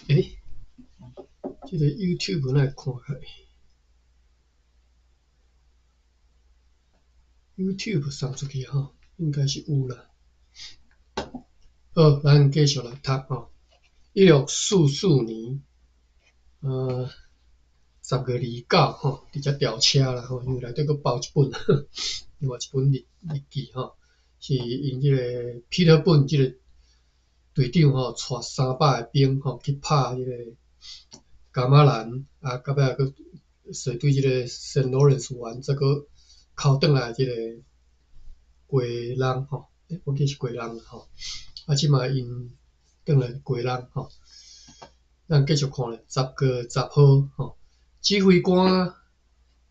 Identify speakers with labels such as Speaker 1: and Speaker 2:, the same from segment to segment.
Speaker 1: 欸，這个 YouTube 哪會看起來？YouTube 送出去吼，應該是有啦。好，咱繼續來讀吼。1644年，10月29吼，佇遮調車啦吼，因為內底閣包一本，另外一本日記吼，是𪜶這个 Peter Boone 這个隊長吼，帶300个兵吼去拍彼个噶瑪蘭，啊，到尾閣踅對這個聖羅倫斯灣，再閣拷轉來這個雞籠吼，欸，我記得是雞籠吼，啊，這擺𪜶轉來雞籠吼，咱繼續看咧，10月10號吼，指揮官，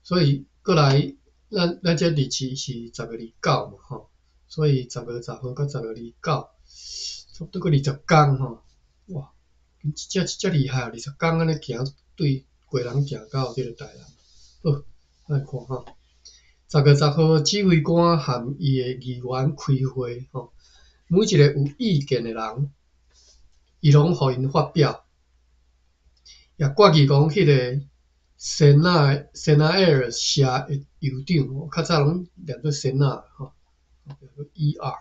Speaker 1: 所以過來，咱這日期是10月29嘛吼，所以十月十號佮十月二九，差不多閣20工吼，哇，這這厲害，20工按呢行對基隆行到這个台南，好，咱來看吼，十月十號，指揮官和伊的議員開會吼，每一個有意見的人，伊攏予𪜶發表，也決議講彼个仙納埃爾社的酋長，較早攏念做仙納吼，E.R.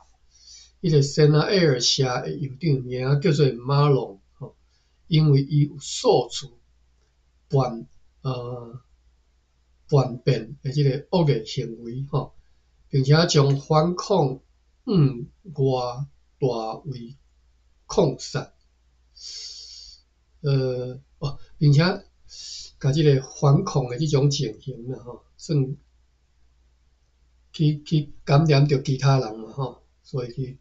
Speaker 1: 彼个仙納埃爾社的酋長名叫做馬龍吼，因為伊有數次叛變的這個惡劣行為吼，並且將反抗向外大為擴散，哦，並且共這个反抗的這種情形啦吼，算去感染著其他人嘛吼，所以去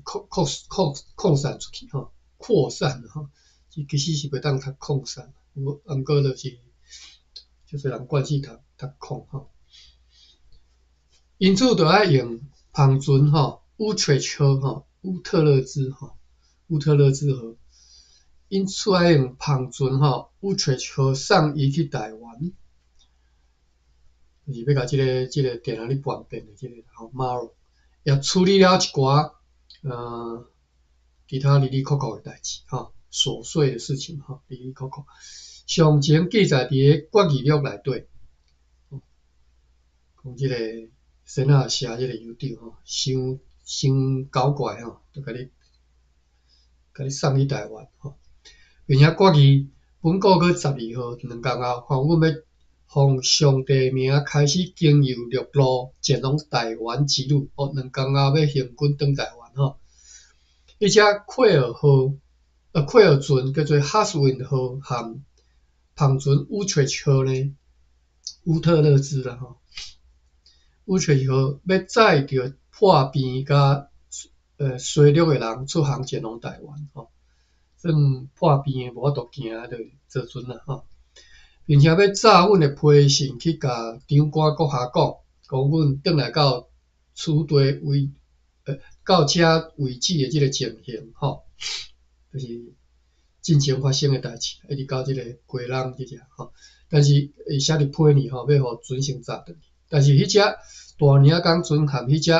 Speaker 1: 擴散出去吼，擴散吼，其實是袂當讀擴散，毋過就是足濟人慣勢讀擴吼。因此，就愛用帆船吼，烏特車吼，烏特勒支吼，烏特勒支河。因此愛用帆船吼，烏特車送伊去台灣，就是欲共這个定定咧叛變的這个吼馬龍，也處理了一寡其他哩哩扣扣的代誌吼，瑣碎的事情吼，哩哩扣扣。詳情記載佇个決議錄內底，講這个仙仔社這个酋長吼，傷傷狡怪吼，就共你送去台灣吼，並且決議本個月12號2工後吼，阮欲奉上帝名開始經由陸路前往台灣之旅，哦，2工後欲行軍轉台灣吼。彼隻奎爾號，奎爾船叫做哈斯溫號和帆船烏特號呢，烏特勒支啦吼，烏特號欲載著破病佮衰弱的人出航前往台灣吼，算破病的無法度行，就坐船啦吼，並且欲紮阮的批信去共長官閣下講，講阮轉來到此地為到這位置的這个情形吼，就是進前發生的代誌，一直到這个雞籠這隻吼，但是伊寫佇批裡吼，欲予船先載轉去，但是彼隻大嶺港船和彼隻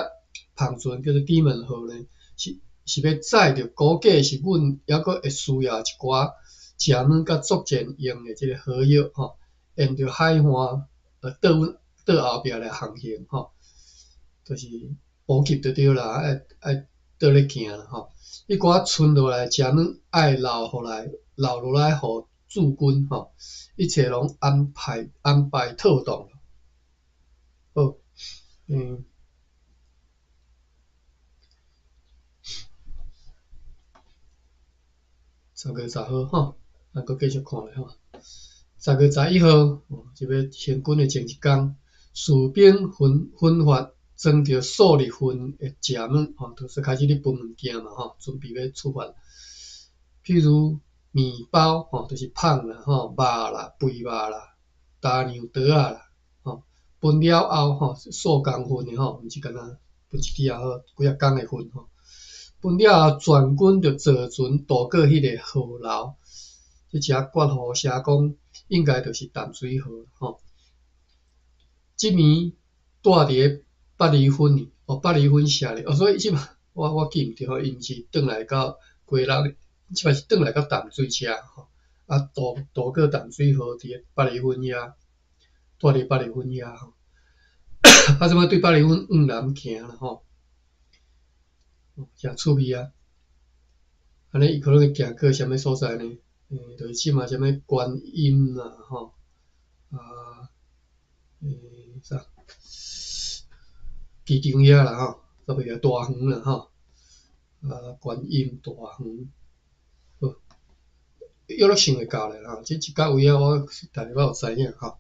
Speaker 1: 帆船叫做底門號呢，是欲載著，估計是阮猶閣會需要一寡食物佮作戰用的這个火藥吼，沿著海岸倒阮倒後壁來航行吼，就是補給就對啦，愛倒咧行啦吼。彼寡剩落來食物愛留予來，留落來予駐軍吼，一切攏安排妥當。好，10月10號吼，咱閣繼續看咧吼。10月11號，這欲行軍的前一工，士兵分發裝著數日份的食物吼，就是開始咧分物件嘛吼，準備欲出發。譬如麵包吼，就是麭啦吼、肉啦、肥肉啦、焦糧桌仔啦吼，分了後吼，數工份的吼，毋是干焦分一支也好，幾仔工的份吼。分了後，全軍就坐船渡過彼个河流，這隻括號寫講應該就是淡水河吼。這暝住佇个八里分哩，哦，八里分社哩，哦，所以這擺我記毋著吼，伊毋是轉來到基隆，這擺是轉來到淡水遮吼，啊渡過淡水河佇咧八里分遐，蹛佇八里分遐吼，啊這擺對八里分往南行啦吼，誠趣味啊！按呢伊可能會行過啥物所在呢？就是這馬啥物觀音啦吼，啊，啥？機場遐啦吼，煞袂記大園啦吼，啊，觀音大園，好，約略想會到咧吼，這一角位仔我大概有知影吼。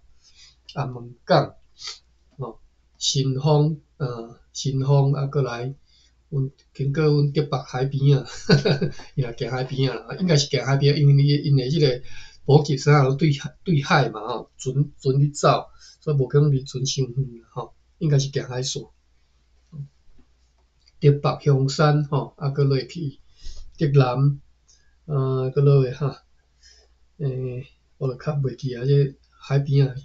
Speaker 1: 頷門港，吼，新豐，新豐啊，閣來，阮經過阮竹北海邊仔，伊若行海邊仔啦，應該是行海邊仔，因為伊𪜶的這個補給啥攏對對海嘛吼，船咧走，所以無可能離船傷遠啦吼，應該是行海線。竹北香山吼，啊，閣落去竹南，啊，閣落去哈，我就較袂記啊，這個海邊仔。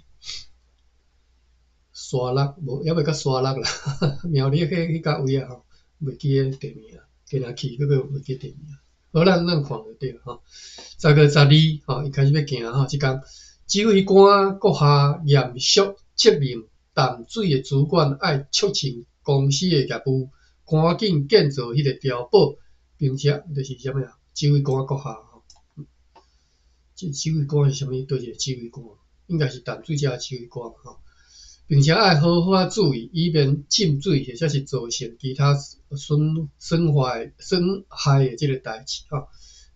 Speaker 1: 沙鹿無，猶未到沙鹿啦，苗栗彼角位仔吼，袂記得地名，定定去，閣閣袂記地名。好，咱看就對吼。10月12吼，伊開始欲行吼，這工指揮官閣下嚴肅責任淡水的主管愛促進公司的業務，趕緊建造彼個碉堡，並且就是啥物啊？指揮官閣下吼，這指揮官是啥物？佗一個指揮官？應該是淡水遮的指揮官吼。並且愛好好仔注意，以免浸水或者是造成其他損害的這個代誌吼。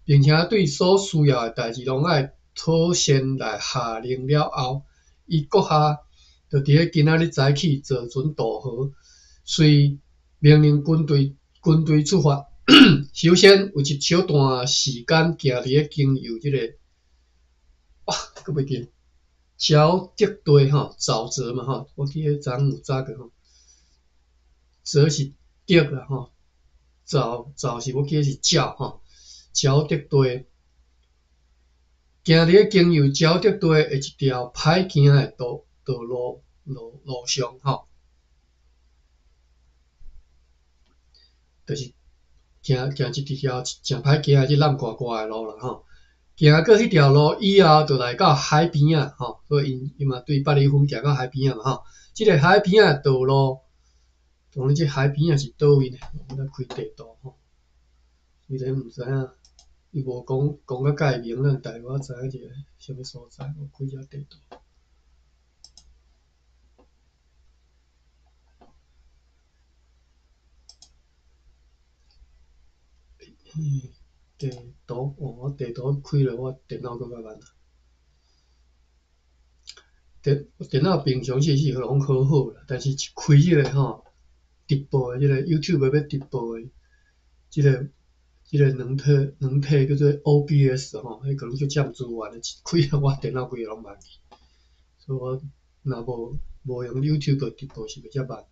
Speaker 1: 並且對所需要的代誌攏愛妥善來下令了後，伊閣下就佇咧今仔日早起坐船渡河，隨命令軍隊出發。首先有一小段時間行佇咧經由這個，哇，閣袂記。沼澤地吼，沼澤嘛吼，我記得昨昏有查過吼。澤是澤啦吼，沼是我記得是沼吼。沼澤地，行佇咧經由沼澤地的一條歹行的道路上吼，就是行一條誠歹行的這爛掛掛的路啦吼。行過彼條路以後，就來到海邊仔吼，所以𪜶嘛對八里分行到海邊仔嘛吼。這個海邊仔道路，當然這海邊仔是佗位呢？我來開地圖吼，雖然毋知影，伊無講講甲蓋明，咱大概知影一個啥物所在。我開下地圖。地圖，哦，我地圖開了，我電腦閣較慢。電腦平常時是攏好好啦，但是一開這個吼直播的這個 YouTube 欲直播的這個軟體叫做 OBS 吼，彼個攏足佔資源的，一開我電腦規个攏慢去，所以我若無用 YouTube 直播是袂遮慢。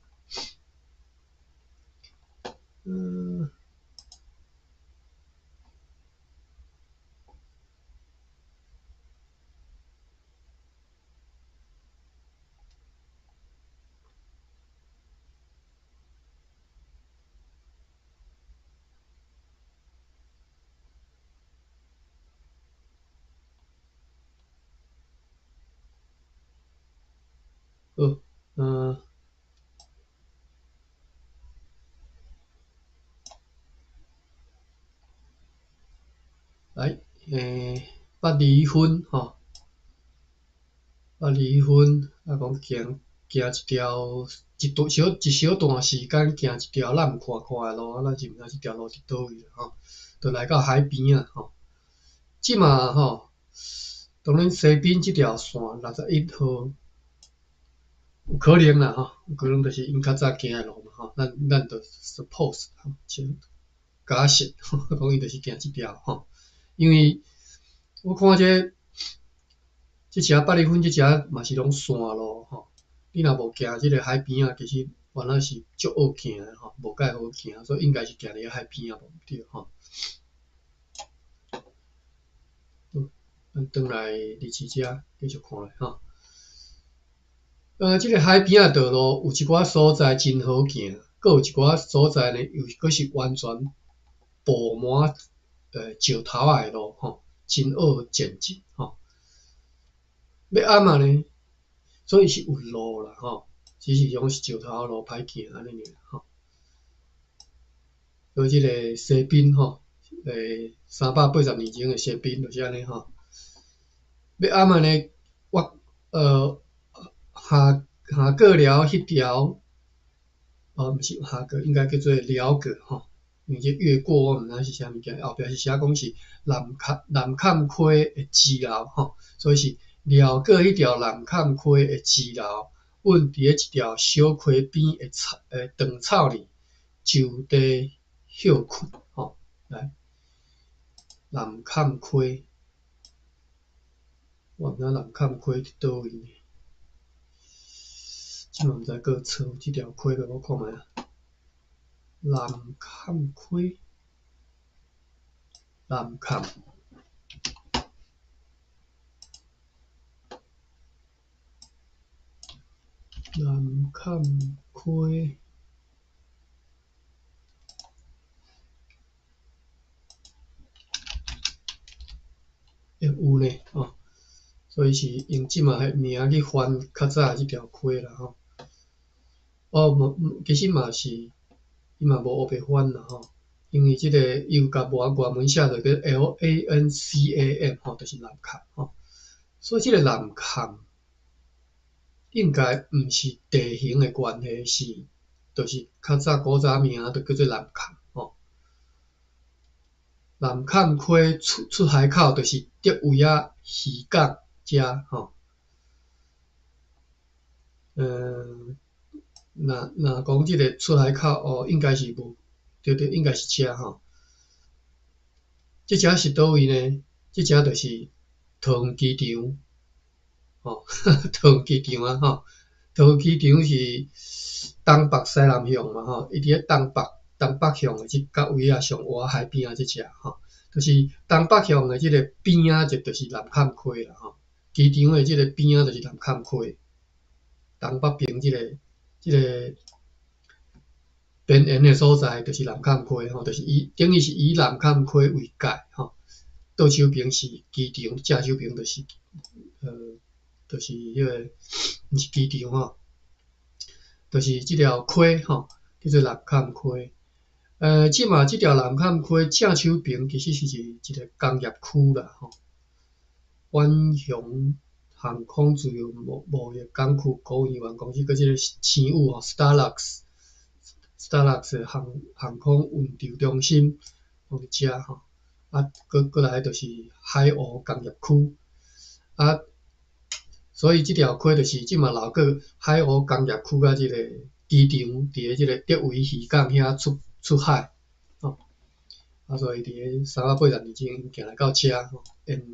Speaker 1: 好，來，八里分吼，八里分，啊，講行一條一段小一小段時間，行一條爛闊闊的路，啊，咱是毋知這條路佇佗位吼，就來到海邊仔吼。這馬吼，當然西邊這條線61號。有可能啦吼，有可能就是𪜶較早行的路嘛吼，咱就 suppose 吼，假設講伊就是行這條吼，因為我看這遮八里分這遮嘛是攏山路吼，你若無行這個海邊仔，其實原來是足惡行的吼，無蓋好行，所以應該是行佇海邊仔無毋對吼。好，咱轉來日誌遮繼續看咧吼。這個海邊仔道路有一寡所在真好行，閣有一寡所在呢，又閣是完全布滿石頭仔的路吼，真好前進吼。欲暗啊呢，所以是有路啦吼，只是講是石頭路歹行按呢爾吼。所以這个西濱吼，380年前的西濱就是按呢吼。欲暗啊呢，我下下過了彼條，哦，毋是下過，應該叫做寮過吼。因為這越過我毋知是啥物件，後壁是寫講是南崁溪的支流吼，所以是寮過彼條南崁溪的支流，阮佇咧一條小溪邊的草長草裡就地歇睏吼，來南崁溪，我毋知南崁溪佇佗位呢，這嘛毋知閣錯這條溪，予我看覓啊。南崁溪，南崁，南崁溪，欸，有呢，吼，所以是用這馬彼名去翻較早的這條溪啦，吼。哦，無，其實嘛是，伊嘛無烏白翻啦，吼，因為這个伊有共原文寫做叫 LANCAM 吼，就是南崁吼。所以這个南崁應該毋是地形的關係，是，就是較早古早名就叫做南崁吼。南崁溪出海口就是竹圍仔漁港遮吼。若講這个出海口哦，應該是無，對對，應該是遮吼。這遮是佗位呢？這遮就是桃園機場，吼，桃園機場啊，吼，桃園機場是東北西南向嘛，吼，伊佇咧東北向的這角位啊，上倚海邊仔這遮吼，就是東北向的這个邊仔就是南崁溪啦，吼，機場的這个邊仔就是南崁溪，東北邊這个邊緣的所在就是南崁溪吼，就是以等於是以南崁溪為界吼，倒手邊是機場，正手邊就是彼个毋是機場吼，就是這條溪吼，叫做南崁溪。這馬這條南崁溪正手邊其實是一个工業區啦吼，遠雄航空自由貿易港區股份有限公司，閣這个星宇吼，Starlux 航空運籌中心，攏佇遮吼。啊，閣來就是海湖工業區，啊，所以這條溪就是這馬流過海湖工業區佮這个機場，佇咧這个竹圍漁港遐出海，吼。啊，所以佇咧380年前行來到遮吼，沿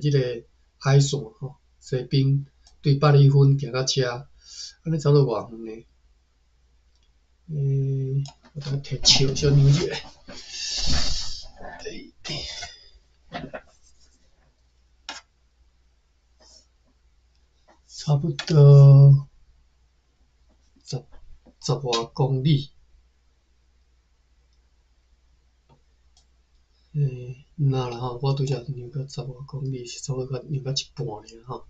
Speaker 1: 這个海線吼，西濱對八里分行到遮，按呢差不多偌遠呢？我等下提尺小量一下。差不多十外公里。毋若啦吼，我拄才量到十外公里，是差不多量到一半爾吼，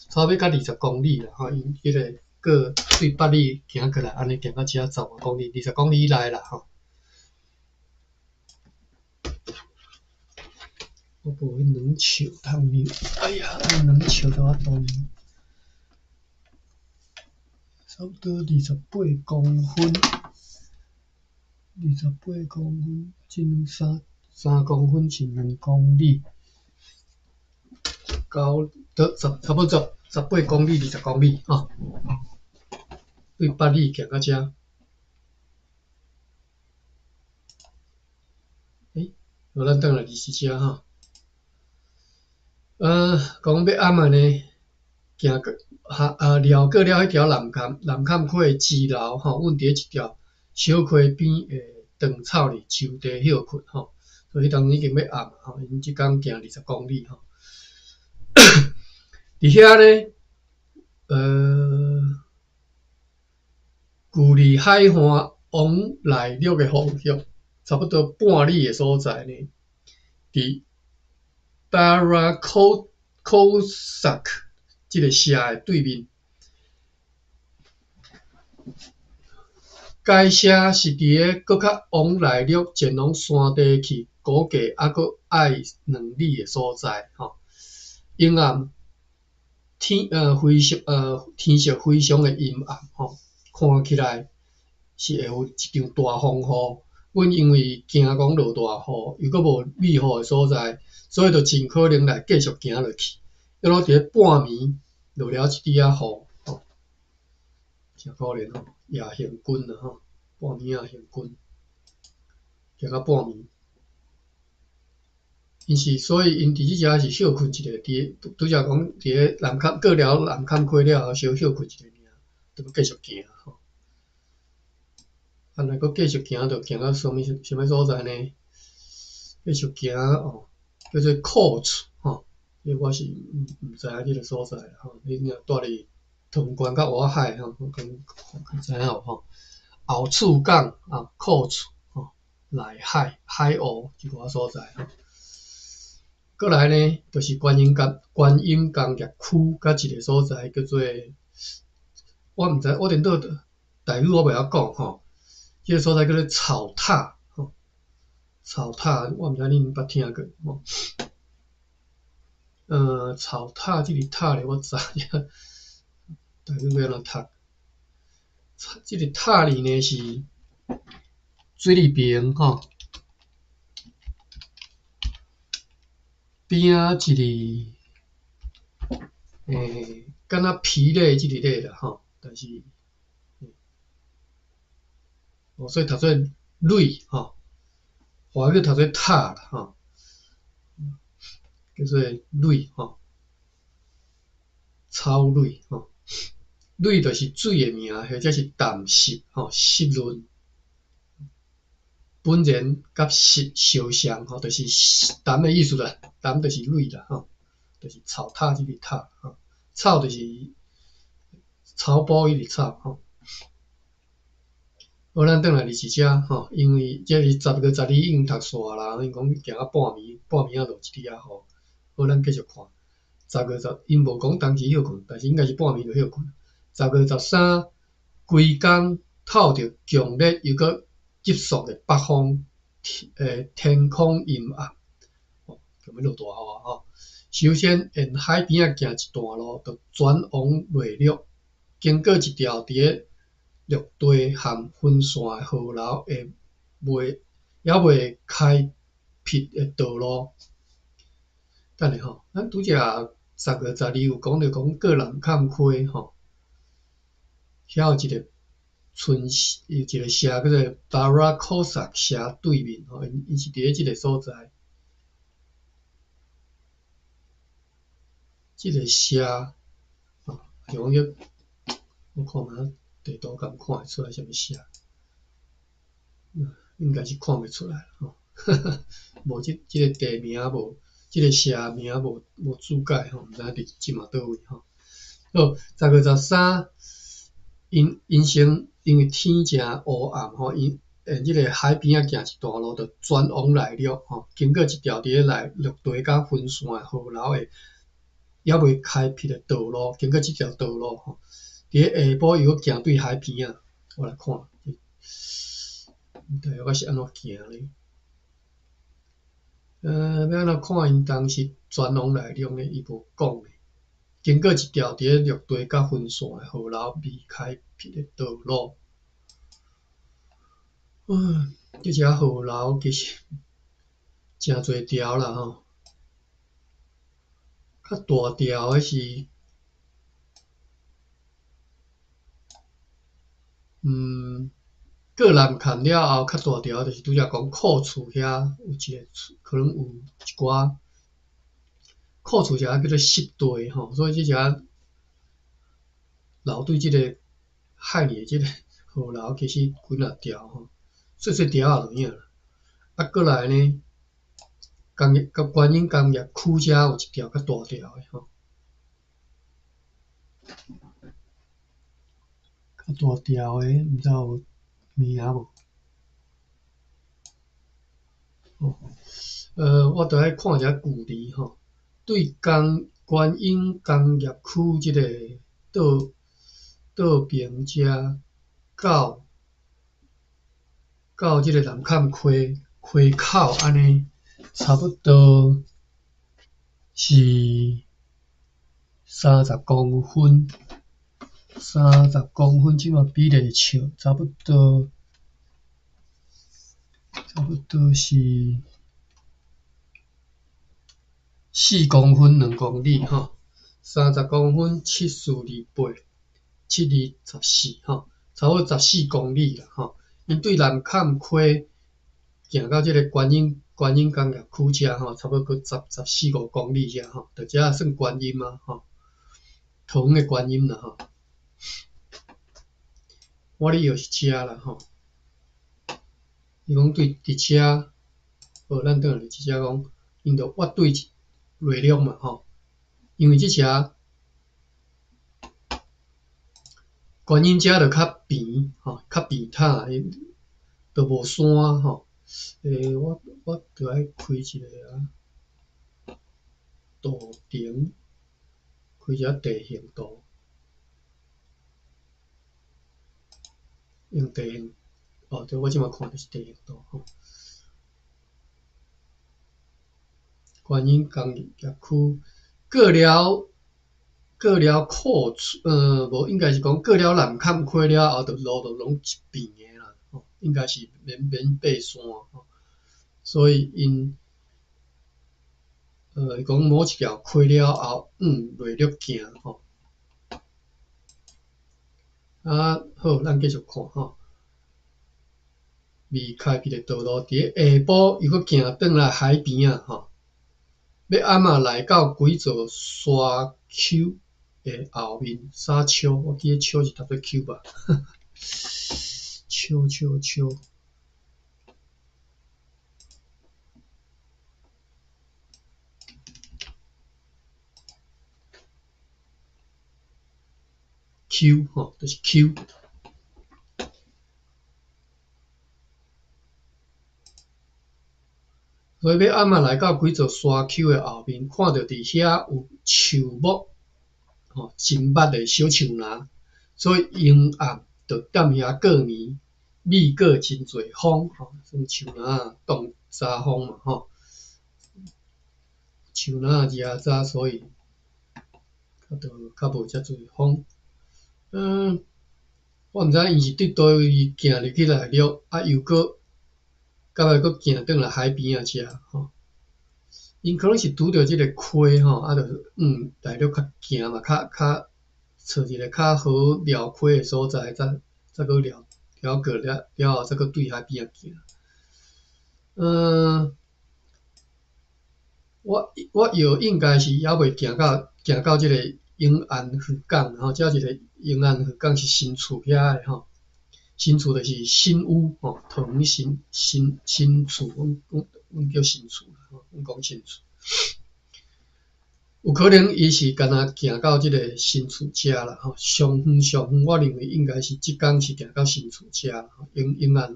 Speaker 1: 差不多到20公里啦吼，因彼个過對八里行過來，按呢行到遮十外公里，20公里以內啦吼。我無彼兩尺通量，哎呀，兩尺都法度量，差不多28公分，28公分，這3公分是2公里，九得十，差不多18公里，20公里吼。對八里行到遮。好，咱轉來20遮吼。講欲暗啊呢，行過繞過了彼條南崁溪的支流吼，阮佇咧一條小溪邊的長草裡就地歇睏吼，所以彼當陣已經欲暗吼，𪜶這工行20公里吼。佇遐呢，距離海岸往內陸的方向，差不多半里的所在呢，佇 Barakosaq 這个社的對面。該社是佇咧閣較往內陸前往山地去，估計猶閣愛2里的所在。吼，陰暗天非常天色非常的陰暗吼，看起來是會有一場大風雨。阮因為驚講落大雨，又閣無避雨的所在，所以就盡可能來繼續行落去。約莫佇咧半暝落了一滴仔雨，吼，誠可憐吼，夜行軍啊吼，半暝仔行軍，行到半暝。𪜶是所以𪜶佇這遮是歇睏一下，佇拄才講佇咧南崁過了南崁溪了後，小歇睏一下爾，就閣繼續行吼。啊，若閣繼續行，就行到啥物啥物所在呢？繼續行哦，叫做庫厝吼，這個我是毋知影這个所在吼。你若蹛佇桃園縣佮外海吼，我可能知影無吼。後厝港啊，庫厝吼，內海海湖這寡所在吼。過來呢，就是觀音工業區佮一个所在叫做，我毋知，我顛倒台語我袂曉講吼。這个所在叫做草塔吼，草塔，我毋知恁捌聽過無？草塔這个塔咧，我知影，台語欲按怎讀？這个塔字呢是水字邊吼，邊仔一个敢若疲累這个累啦吼，但是，哦，所以讀做累吼，華語讀做塔啦吼，叫做累吼，草累吼，累就是水的名，或者是淡濕吼，濕潤，本然佮濕相像吼，就是淡的意思啦，淡就是累啦吼，就是草塔這个塔吼，草就是草埔彼个草吼。好，咱轉來二一遮吼，因為這是10月12已經讀煞啦，𪜶講行到半暝，半暝仔落一滴仔雨。好，咱繼續看，十月十，𪜶無講當時歇睏，但是應該是半暝就歇睏。10月13，規工透著強烈又閣急速的北風，天空陰暗，哦，就欲落大雨啊吼。首先沿海邊仔行一段路，就轉往內陸，經過一條佇咧陸地和分散的河流的未猶未開闢的道路。等下吼，咱拄才10月12有講著講過南崁溪吼，遐有一個村，有一個社叫做 Barakosaq 社對面吼，𪜶是佇咧這个所在。這個社，吼，就講叫，我看覓地圖敢看會出來啥物社？應該是看袂出來吼，無這個地名無，這個社名無註解吼，毋知影佇這馬佗位吼。好，10月13，𪜶先因為天誠烏暗吼，𪜶沿這個海邊仔行一段路，就轉往內陸吼，經過一條佇咧內陸地佮分散的河流的猶未開闢的道路，經過這條道路吼，佇咧下晡又閣行對海邊仔，我來看，大約我是按怎行咧？欲按怎看𪜶當時轉往內陸呢？伊無講咧。經過一條佇咧陸地佮分散的河流未開闢的道路。這只河流其實誠濟條啦吼，較大條的是，過南崁了後，較大條就是拄才講庫厝遐有一个厝，可能有一寡庫厝遮叫做濕地吼，所以這遮流對這个海里的這个河流其實幾若條吼，細細條仔就有影啦。啊，過來呢，工業佮觀音工業區遮有一條較大條的吼，較大條的，毋知有名無？哦，我著愛看一下距離吼，對工觀音工業區這个倒倒爿遮到到這个南崁溪溪口按呢，差不多是三十公分，三十公分，這馬比例尺差不多，差不多是4公分2公里吼，三十公分七四二八，七二十四吼，差不多十四公里啦吼。𪜶對南崁溪行到這个觀音觀音工業區遮吼，差不多閣十十四五公里遮吼，就遮算觀音啊吼，桃園的觀音啦吼。我咧藥是遮啦吼，伊講對佇遮，好，咱轉來佇遮講，𪜶就越對內陸嘛吼，因為這遮觀音遮就較平吼，較平坦，就無山吼。我我著愛開一个啊圖層，開一下地形圖，用地形，哦，對，我這馬看著是地形圖吼。觀音工業區過了過了闊處，無應該是講過了南崁溪了後，就路就攏一平的啦，吼，應該是免免爬山吼。所以𪜶，伊講某一條溪了後，往內陸行吼。啊，好，咱繼續看吼。未開闢的道路，佇咧下晡又閣行轉來海邊仔吼。欲暗仔來到幾座沙丘的後面，沙丘，我記得丘是讀做丘吧？丘丘丘。丘吼，就是丘。所以欲暗仔來到幾座沙丘的後面，看著佇遐有樹木，吼，真密的小樹林，所以陰暗就踮遐過暝，避過真濟風，吼，算樹林擋閘風嘛，吼，樹林遮早，所以較就較無遮濟風。我毋知𪜶是對佗位行入去內陸，啊又閣。到尾閣行轉來海邊仔遮吼，𪜶可能是拄著這个溪吼，啊，就往內陸較行嘛，較較揣一个較好寮溪的所在，才才閣寮寮過了了後，才閣對海邊仔行。我我藥應該是猶未行到行到這个永安漁港吼，這一个永安漁港是新厝遐的吼。新厝就是新屋吼，桃園新新新厝，阮阮阮叫新厝啦，吼，阮講新厝。有可能伊是干焦行到這个新厝遮啦，吼，上遠上遠，我認為應該是這工是行到新厝遮，永永安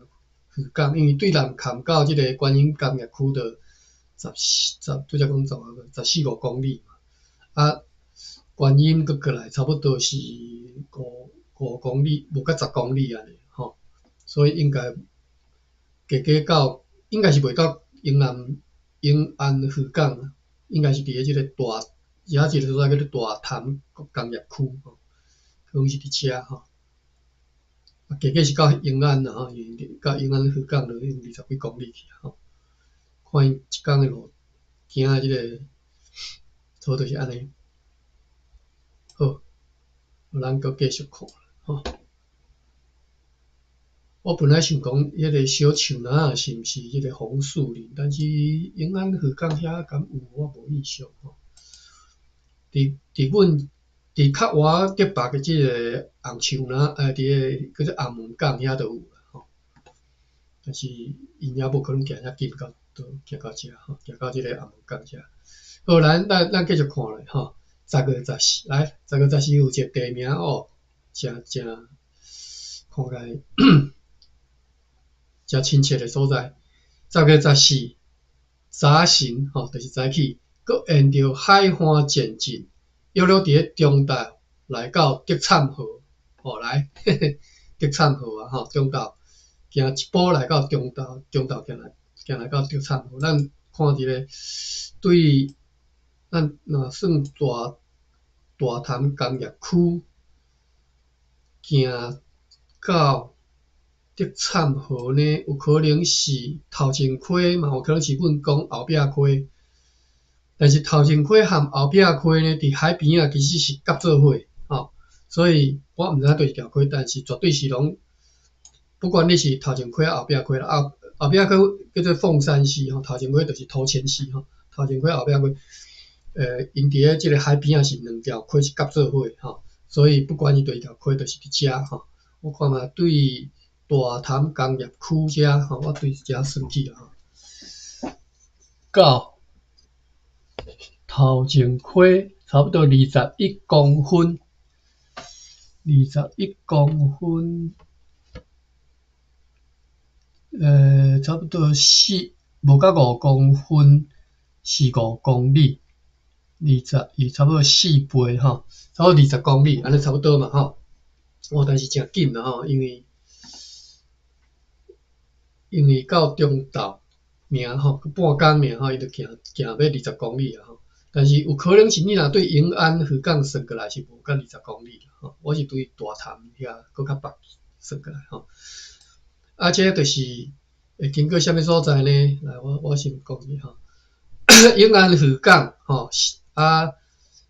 Speaker 1: 漁港，因為對南崁到這个觀音工業區就十四十，拄才講十外個，十四五公里嘛。啊，觀音閣過來差不多是五五公里，無到十公里按呢。所以應該加加到，應該是袂到永安永安漁港，應該是佇咧這個大，遐一个所在叫做大潭工業區吼，可能是佇遮吼。啊，加加是到永安啦吼，因為到永安漁港就已經二十幾公里去吼。看𪜶一工的路行的這个，差不多就是按呢。好，咱閣繼續看吼。我本來想講，彼个小樹林是毋是彼个紅樹林？但是永安漁港遐敢有，我無印象吼。佇佇阮佇較倚竹北的這个紅樹林，佇个叫做紅門港遐就有啦吼。但是𪜶也無可能行遮近到，行到遮吼，行到這个紅門港遮。好，咱咱咱繼續看落吼。10月14，來，十月十四有一个地名哦，誠誠看起來。誠親切的所在。十月十四，早晨吼，就是早起，閣沿著海岸前進，約略佇咧中晝來到竹杉河，吼來，竹杉河啊吼，中晝行一步來到中晝，中晝行來行來到竹杉河，咱看一个對咱若算大大潭工業區行到竹杉河呢，有可能是頭前溪，嘛有可能是阮講後壁溪。但是頭前溪和後壁溪呢，佇海邊仔其實是夾做伙，吼，所以我毋知影佗一條溪，但是絕對是攏，不管你是頭前溪後壁溪啦，後後壁溪叫做鳳山溪吼，頭前溪就是頭前溪吼，頭前溪後壁溪，𪜶佇咧這个海邊仔是兩條溪是夾做伙吼，所以不管伊佗一條溪，就是佇遮吼。我看覓對大潭工業區遮吼，我對遮算起啦吼，到頭前溪差不多21公分，二十一公分，差不多四，無到五公分，是5公里，21，差不多四倍吼，差不多20公里，按呢差不多嘛吼。哦，但是誠緊啦吼，因為因為到中晝爾吼，半工爾吼，伊就行行欲20公里啊吼。但是有可能是你若對永安漁港算過來是無到二十公里啦吼。我是對大潭遐閣較北算過來吼。啊，這就是會經過啥物所在呢？來，我我先講一下吼。永安漁港吼，啊，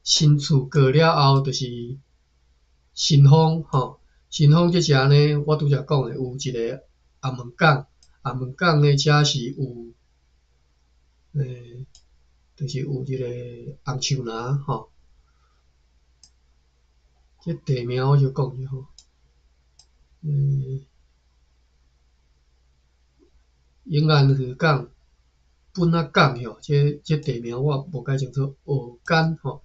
Speaker 1: 新厝過了後就是新豐吼，新豐這遮呢，我拄才講的有一个頷門港，頷門港呢遮是有，就是有這个紅樹林吼。這地名我就講一下吼，永安漁港、本仔港吼，這這地名我無介清楚。蚵間吼，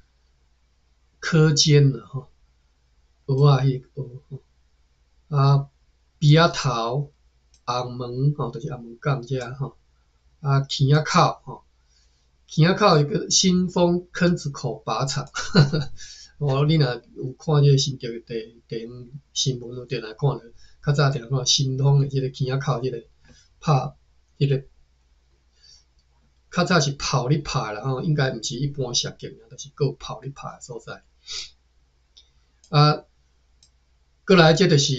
Speaker 1: 柯間啦吼，蚵仔彼个蚵吼，啊，埤仔頭、紅門吼，就是頷門港遮吼，啊，坑仔口吼，坑仔口一个新豐坑子口靶場，哦，你若有看這个新竹的地地方新聞，有定來看著，較早定看新豐的這个坑仔口這个拍這个較早是炮咧拍啦吼，應該毋是一般射擊，就是閣有炮咧拍的所在。啊，過來這就是，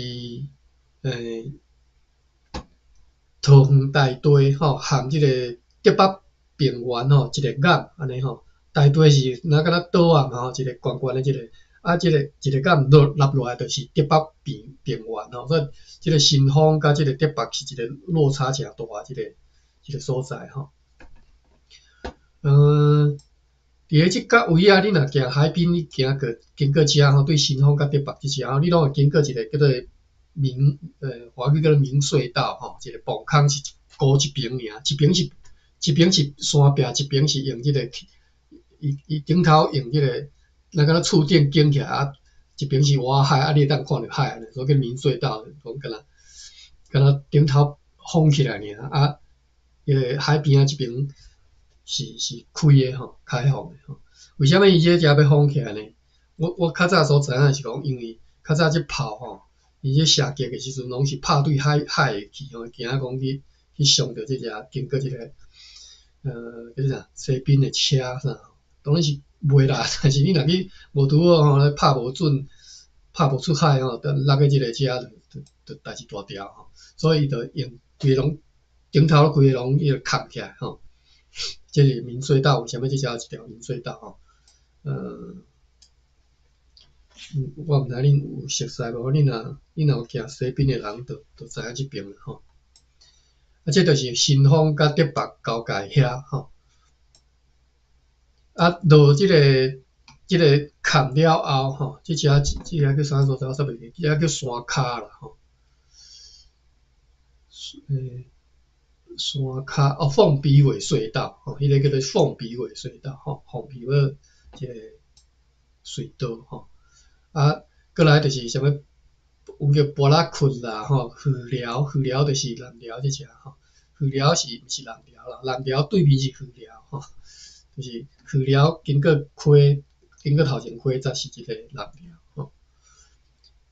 Speaker 1: 桃園大地吼，含這个竹北平原吼，一个巖按呢吼。大地是若敢若島仔嘛吼，一个懸懸的這个，啊，這个一个巖落落落來就是竹北平平原吼，所以這个新豐佮這个竹北是一个落差誠大的這个這个所在吼。佇咧這角位啊，你若行海濱，你行過經過遮吼，對新豐佮竹北這遮吼，你攏會經過一个叫做明華語叫做明隧道吼，一个磅空是高一邊爾，一邊是一邊是山壁，一邊是用這个伊伊頂頭用這个，若敢若厝頂建起來啊，一邊是外海，啊，你會當看著海，所以叫明隧道，講敢若敢若頂頭封起來爾，啊，彼个海邊仔這邊是是開的吼，開放的吼。為啥物伊這遮欲封起來呢？我我較早所知影是講，因為較早這炮吼，伊這射擊的時陣攏是拍對海海下去吼，驚講去去傷著這隻經過這個叫做啥西賓的車啥，當然是袂啦。但是你若去無拄好吼，拍無準，拍無出海吼，等落去這個車就就就代誌大條吼。所以伊就用規個攏頂頭規个攏伊就崁起來吼。這是明隧道，為啥物這遮有一條明隧道吼？我毋知恁有熟似無？恁若恁若有行西濱的人，就就知影這爿啦吼。啊，這就是新豐佮竹北交界遐吼。啊，落這個這个崁了後吼，這遮這遮叫啥所在？我煞袂記，這遮叫山跤啦吼。山跤哦，鳳鼻尾隧道吼，彼个叫做鳳鼻尾隧道吼，鳳鼻尾這个隧道吼。啊，過來就是啥物，有叫埔仔窟啦吼，枋寮，枋寮就是南寮這遮吼，枋枋寮是毋是南寮啦？南寮對面是枋寮吼，就是枋寮經過溪，經過頭前溪才是這個南寮吼。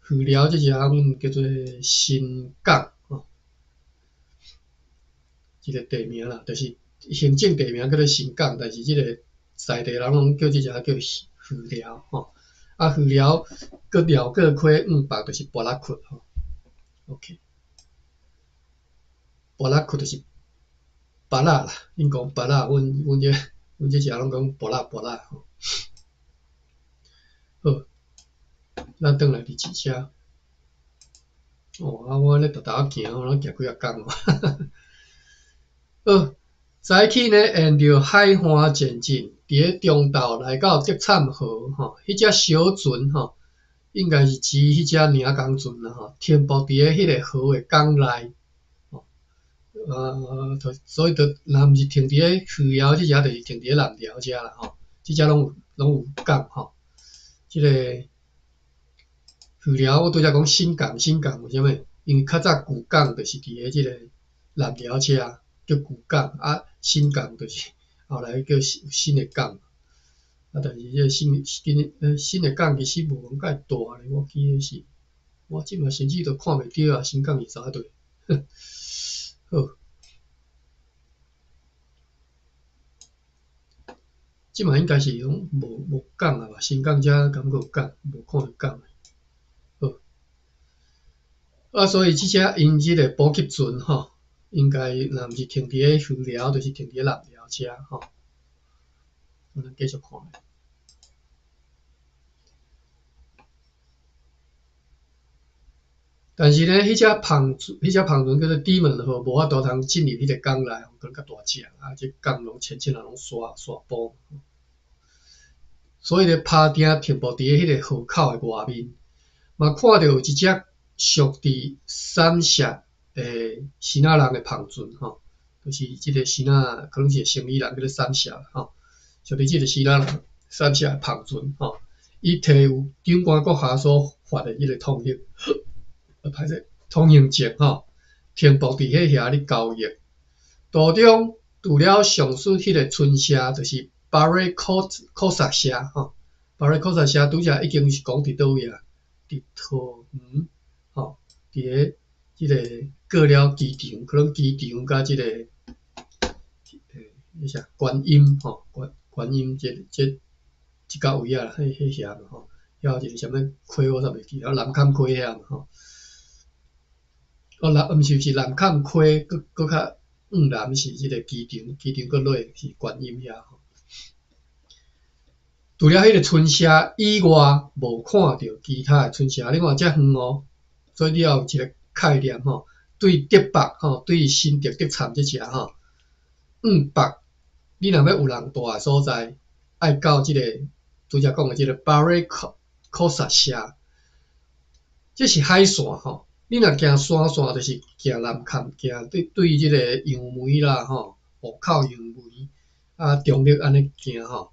Speaker 1: 枋寮這遮阮叫做新港吼，這個地名啦，就是行政地名叫做新港，但是這個在地人攏叫這遮叫枋寮吼。啊，枋寮閣繞過溪往北就是埔仔窟吼。OK，埔仔窟就是菝仔啦，𪜶講菝仔，阮這遮攏講埔仔埔仔吼。好，咱轉來佇這遮。哦，啊，我按呢沓沓仔行，我攏行幾仔工哦。好，早起呢，沿著海岸前進，佇咧中晝來到竹杉河吼，彼隻小船吼，應該是指彼隻領工船啦吼，停泊佇咧彼個河的港內，吼，所以就若毋是停佇咧枋寮這遮，就是停佇咧南寮遮啦吼，這遮攏有港吼。這個枋寮我拄才講新港，新港為啥物？因為較早舊港就是佇咧這個南寮遮叫舊港，啊，新港就是後來叫新的港。啊，但是這個新的港其實無講介大咧，我記得是，我這馬甚至都看袂著啊，新港是啥對？好，這馬應該是攏無港啊吧？新港遮感覺有港，無看著港。好，啊，所以這隻𪜶這個補給船吼，應該若毋是停佇咧枋寮，就是停佇咧南寮遮吼。咱繼續看。但是呢，彼隻帆船叫做底門號，無法度通進入彼個港內，可能較大隻，啊，這港攏淺淺啊，攏沙沙埔。所以咧，拍碇停泊佇咧彼個河口的外面，嘛看著有一隻屬佇三峽的支那人的帆船吼，就是這個支那可能是生意人叫做三峽吼，屬佇這個支那人三峽的帆船吼，伊提有長官閣下所發的彼個通行，歹勢，通行證吼，停泊佇彼遐咧交易。途中除了上述彼個村社，就是巴瑞科薩社吼，巴瑞科薩社拄才已經是講佇佗位啊？佇桃園吼，佇咧這個過了機場，可能機場佮這個彼啥觀音吼，觀音這角位啊，彼遐嘛吼，遐有一個啥物溪我煞袂記，啊南崁溪遐嘛吼。哦，南毋是是南崁溪，閣較往南是這個機場，機場閣落是觀音遐吼。除了彼個村社以外，無看著其他的村社。你看遮遠哦，所以你要有一個概念吼，對竹北吼，對新竹竹杉這遮吼，往北，你若欲有人蹛的所在，愛到這個拄才講的這個巴瑞科薩社，這是海線吼。你若行山線，就是行南崁，行對對這個楊梅啦吼，湖口楊梅啊，中壢按呢行吼。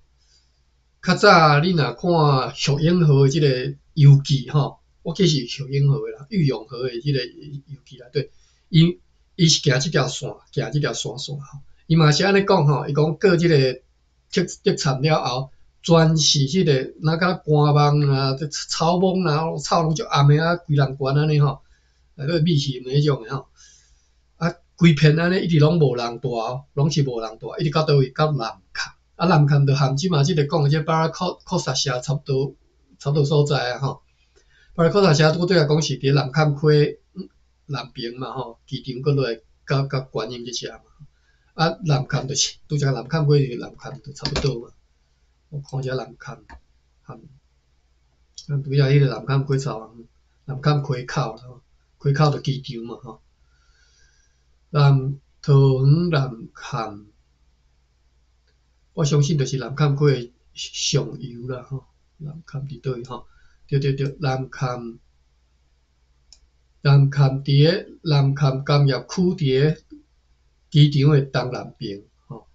Speaker 1: 較早你若看玉英河的這個遊記吼，我記是玉英河的啦，玉永河的這個遊記內底，伊是行這條線，行這條山線吼。伊嘛是按呢講吼，伊講過這個竹杉了後，全是這個若敢乾網啊、這草莽啊、草攏足暗的啊，規人懸按呢吼，內底米魚彼種的吼。啊，規片按呢一直攏無人蹛哦，攏是無人蹛，一直到佗位？到南崁。啊，南崁就含這馬這個講的這巴拉科薩社差不多，差不多所在啊吼。巴拉科薩社拄對來講是佇南崁溪南邊嘛吼，機場閣落來到觀音這遮嘛。啊，南崁就是拄才南崁溪就是南崁，就差不多嘛。我看這南崁，含，咱拄才彼個南崁溪頭，南崁溪口啦吼，溪口就機場嘛吼。南桃園南崁。我相信就是南崁溪的上游啦吼，南崁佇佗位吼？對對對，南崁，南崁佇咧南崁工業區佇咧機場的東南邊吼。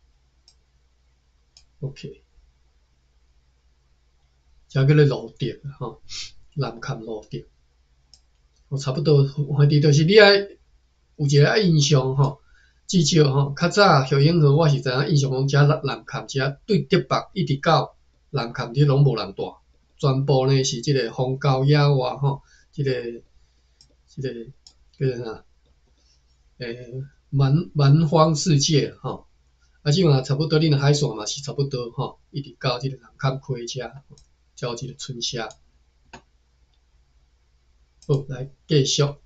Speaker 1: OK，這叫做蘆竹吼，南崁蘆竹，哦，差不多，反正就是你愛有一個印象吼。至少吼，較早玉英河我是知影印象講遮南崁遮對竹北一直到南崁這攏無人住，全部呢是這個荒郊野外吼，這個叫做啥？蠻荒世界吼。啊，這馬差不多，你若海線嘛是差不多吼，一直到這個南崁溪遮，才有這個村社。好，來繼續。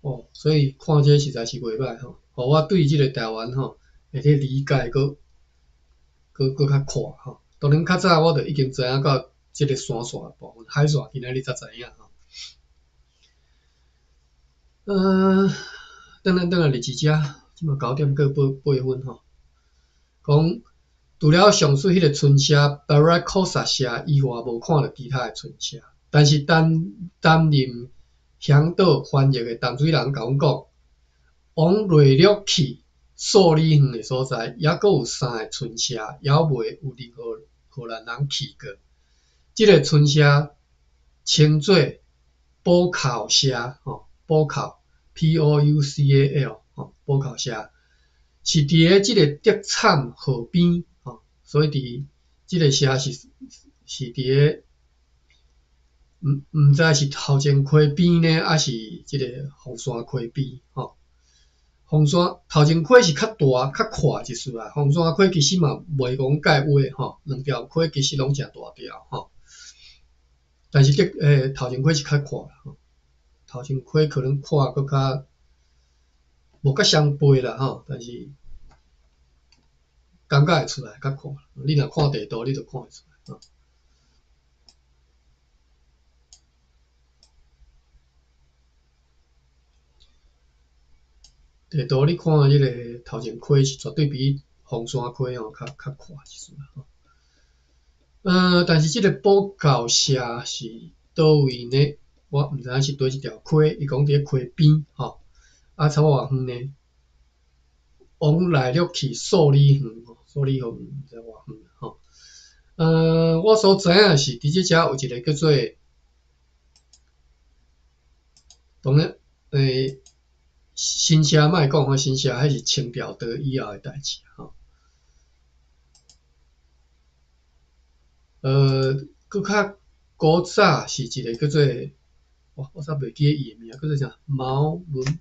Speaker 1: 哦，所以看這實在是袂䆀吼，予我對這個台灣吼，會去理解閣較闊吼。當然較早我就已經知影到這個山線的部分，海線今仔日才知影吼。轉來轉來佇這，這馬9點過8分吼。講除了上述彼個村社巴拉科薩社以外，無看著其他的村社。但是擔任向導翻譯的淡水人共阮講，往內陸去數里遠的所在，猶閣有三个村社，猶未有任何荷蘭人去過。這個村社稱做寶口社，吼，寶口 （P O U C A L） 吼，寶口社。是佇咧這個竹桹河邊，吼，所以佇這個社是佇咧，毋知是頭前溪邊呢，抑是這個鳳山溪邊，吼。鳳山頭前溪是較大、較闊一絲啊，鳳山溪其實嘛袂講介歪，吼，兩條溪其實攏誠大條，吼。但是頭前溪是較闊，吼，頭前溪可能闊閣較。無較相背啦吼，但是感覺會出來較闊。你若看地圖，你就看會出來吼。地圖你看這個頭前溪是絕對比鳳山溪吼較闊一絲啦吼。但是這個寶口社是佗位呢？我毋知影是佗一條溪，伊講佇咧溪邊吼。啊，差不多偌遠呢？往內陸去數里遠，數里遠毋知偌遠吼。我所知影的是，佇這遮有一個叫做，當然，新社莫講吼，新社彼是清朝倒以後的代誌吼。閣較古早是一個叫做，我煞袂記得伊的名，叫做啥？毛文。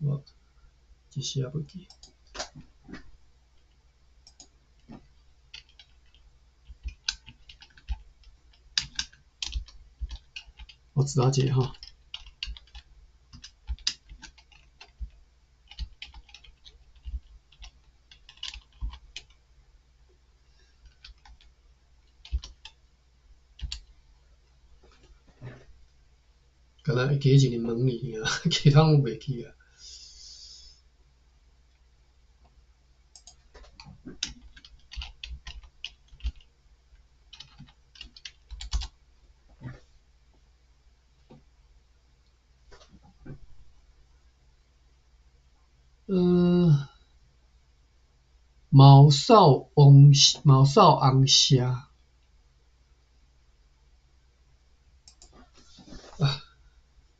Speaker 1: 我一時也袂記。我查一下吼。敢若會記一个問你爾，其他攏袂記啊。毛少王，毛少翁社。啊，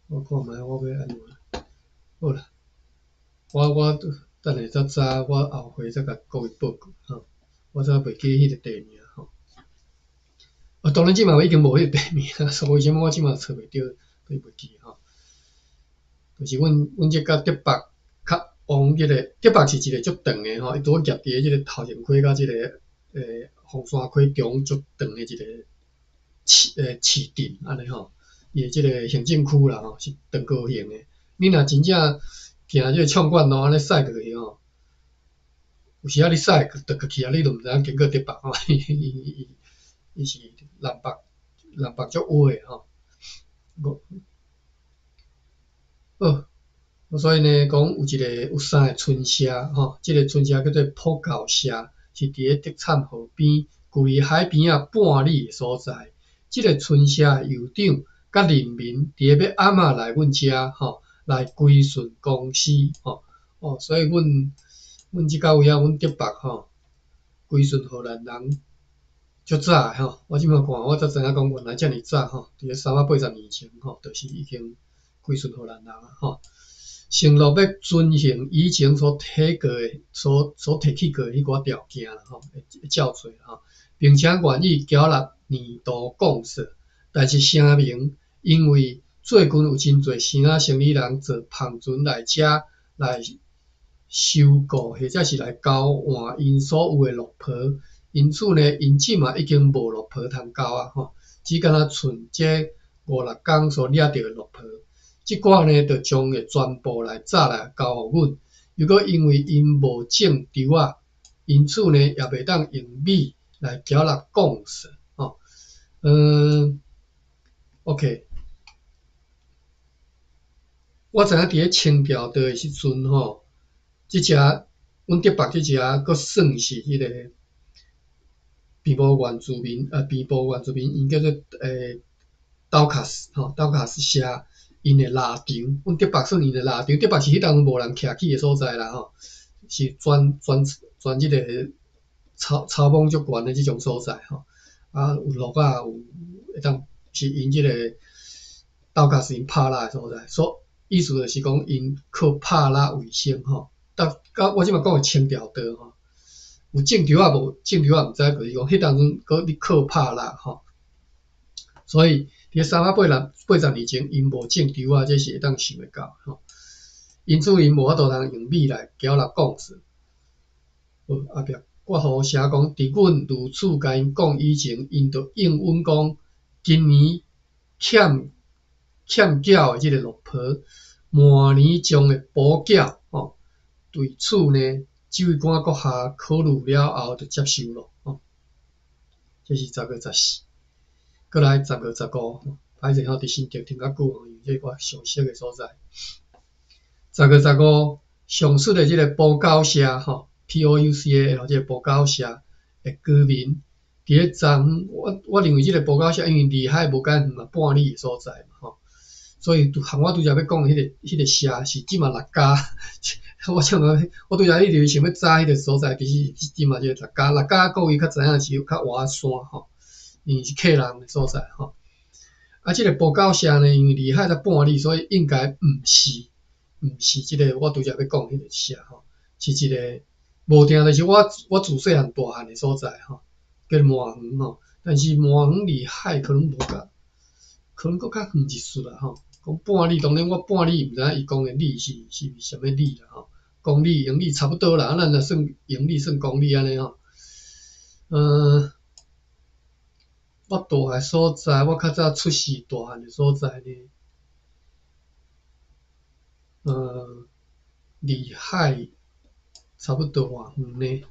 Speaker 1: 我看覓，我欲按怎？好啦，我等下再查，我後回再共各位報告吼。我煞袂記彼個地名吼。啊，當然這馬已經無彼個地名，所以為啥物我這馬揣袂著，都袂記吼。就是阮這佮竹北較往這個竹北是一個足長的吼，伊拄好夾佇咧這個頭前溪佮這個鳳山溪中足長的一個市鎮按呢吼。伊的這個行政區啦吼，是長高型的。你若真正行這個暢灌路按呢駛過去吼，有時仔你駛趯過去啊，你就毋知影經過竹北吼，伊是南北足歪的吼。好，所以呢，講有一個有三個村社吼，這個村社叫做朴厚社，是佇咧竹桹河邊，距離海邊仔半里的所在。這個村社的酋長佮人民佇咧欲暗仔來阮遮吼，來歸順公司吼。哦，所以阮這到位啊，阮竹北吼，歸順荷蘭人足早的吼。我這馬看，我才知影講原來遮爾早吼，佇咧380年前吼，就是已經。歸順荷蘭人啊吼。承諾欲遵行以前所提過的、所提起過的彼寡條件啦吼，會照做吼，並且願意繳納年度貢稅。但是聲明，因為最近有真濟生仔生理人坐帆船來遮來收購，或者是來交換𪜶所有的綠袍，因此呢，𪜶這馬已經無綠袍通交啊吼，只敢若賰這五六工所掠著的綠袍。這寡呢，就將會全部來紮來交予阮。如果因為𪜶無種稻仔，因此呢，也袂當用米來繳納貢稅吼。OK，我知影佇咧清朝的時陣吼，這隻阮竹北這隻閣算是彼个平埔原住民，平埔原住民𪜶叫做刀卡斯吼，刀卡斯社𪜶的獵場，阮竹北算𪜶的獵場，竹北是彼當陣無人徛起的所在啦吼，是全全全這个草莽足懸的這種所在吼，啊有鹿仔，有會當是𪜶這个刀卡斯𪜶拍獵的所在，所意思就是講𪜶靠拍獵為生吼。到到我這馬講的清朝島吼，有種稻仔無種稻仔毋知，就是講彼當陣閣咧靠拍獵吼。所以佇咧380年前，𪜶無種稻仔，這是會當想會到吼。因此𪜶無法度通用米來繳納貢稅。好，後壁括號寫講，佇阮如此共𪜶講以前，𪜶就應允講，今年欠繳的這个綠袍，明年將會補繳吼。對此呢，指揮官閣下考慮了後，就接受咯吼。這是10月14，閣來10月15，歹勢吼，佇新竹停較久吼，因為這我熟悉的所在。十月十五，上述的這个埔溝社吼，POUCAL 這个埔溝社的居民，佇咧昨昏，我認為這个埔溝社因為離海無幾遠嘛，半里的所在嘛吼，所以和我拄才欲講的彼个社是這馬六家，我想講，我拄才一直想欲查彼个所在，其實是這馬這個六家，六家各位較知影是較倚山吼，因為是客人的所在吼。啊，這个埔溝社呢，因為離海才半里，所以應該毋是這个我拄才欲講彼个社吼，是一个無定，就是我自細漢大漢的所在吼，叫做麻園吼。但是麻園離海可能無較，可能閣較遠一絲啦吼。講半里，當然我半里毋知影伊講的里是啥物里啦吼。公里、英里差不多啦，啊，咱若算英里算公里按呢吼。我住的所在，我較早出世大漢的所在呢，離海差不多偌遠呢？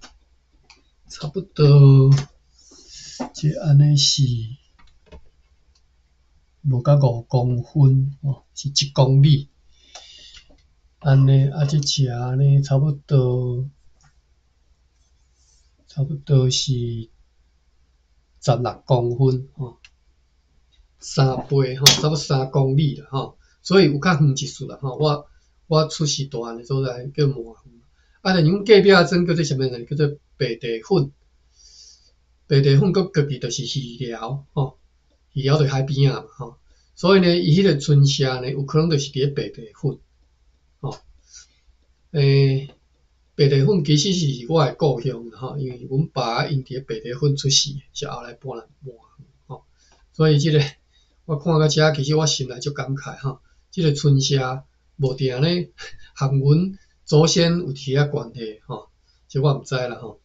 Speaker 1: 差不多，這按呢是無到5公分吼，是1公里。按呢，啊，這車呢，差不多是16公分吼，三倍吼，差不多3公里啦吼，所以有較遠一絲啦吼。我出世大漢的所在叫麻園，啊，但是阮隔壁仔庄叫做啥物呢？叫做白地粉。白地粉閣過去就是魚寮吼，魚寮就海邊仔嘛吼，所以呢，伊彼个村社呢，有可能就是佇咧白地粉吼。白地粉其實是我的故鄉啦吼，因為阮爸𪜶佇咧白地粉出世，是後來搬來麻園吼，所以這个我看到遮，其實我心內足感慨吼，這个村社無定呢，和阮祖先有佇遐關係吼，這我毋知啦吼。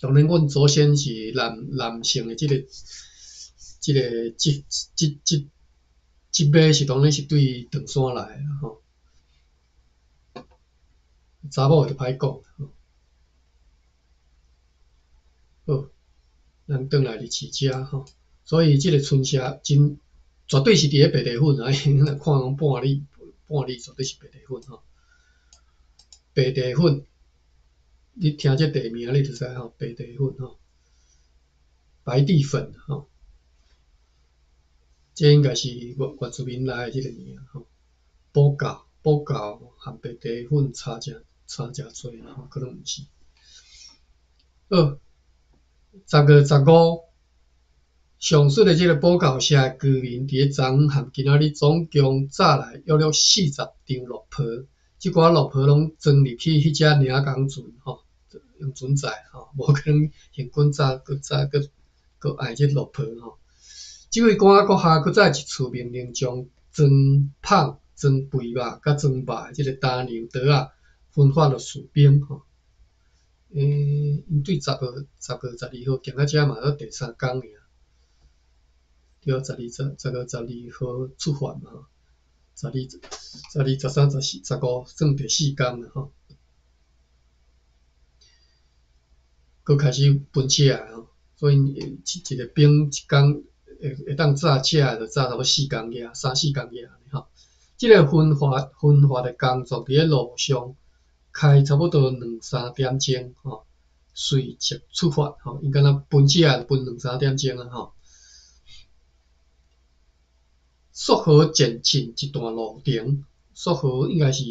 Speaker 1: 當然，阮祖先是男性的這個這這這這這尾是當然是對長山來的吼。查某就歹講吼。好，咱轉來日市遮吼，所以這个村社真絕對是佇咧白地粉啊，因為若看講半里半里絕對是白地粉吼。白地粉，你聽這地名你就知吼，白地粉吼，白地粉吼，這應該是原住民來的這个名吼。埔溝埔溝和白地粉差誠濟吼，可能毋是。好，10月15，上述的這个堡口社的居民，佇咧昨昏和今仔日總共紮來約略40張落坡，這寡落坡攏裝入去彼隻領港船吼，用船載吼，無可能現金紮閣紮閣閣愛這落坡吼。指揮官閣下閣再一次命令將裝麭、裝肥肉佮裝肉的這个擔糧袋仔分發予士兵吼。𪜶對10月12號行到遮嘛，閣第三工爾。對，10月12號出發嘛吼，十二、十二、十三、十四、十五，算第四工啦吼。閣開始分食吼，所以一個兵一工會當紮食的，就紮差不多四工爾，三四工爾吼。這个分發的工作佇咧路上開差不多兩三點鐘吼，隨即出發吼，𪜶敢若分食的分兩三點鐘啊吼。溯河前進一段路程，溯河應該是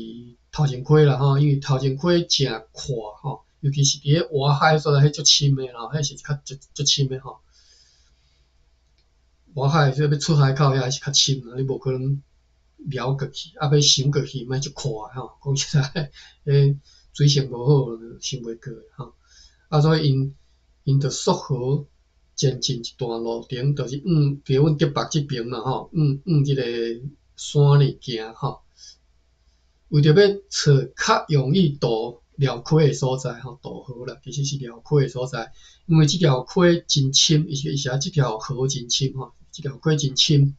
Speaker 1: 頭前溪啦吼，因為頭前溪誠闊吼，尤其是佇咧外海所在，彼足深的吼，彼是較足足深的吼。外海這欲出海口遐是較深啦，你無可能撩過去，啊欲游過去嘛足闊吼。講實在，彼水性無好，游袂過吼。啊，所以𪜶就溯河前進一段路程，就是往佇阮竹北這爿啦吼，往這个山裡行吼。為著欲揣較容易渡寮溪的所在吼，渡河啦，其實是寮溪的所在，因為這條溪真深，伊是伊是這條河真深吼，這條溪真深。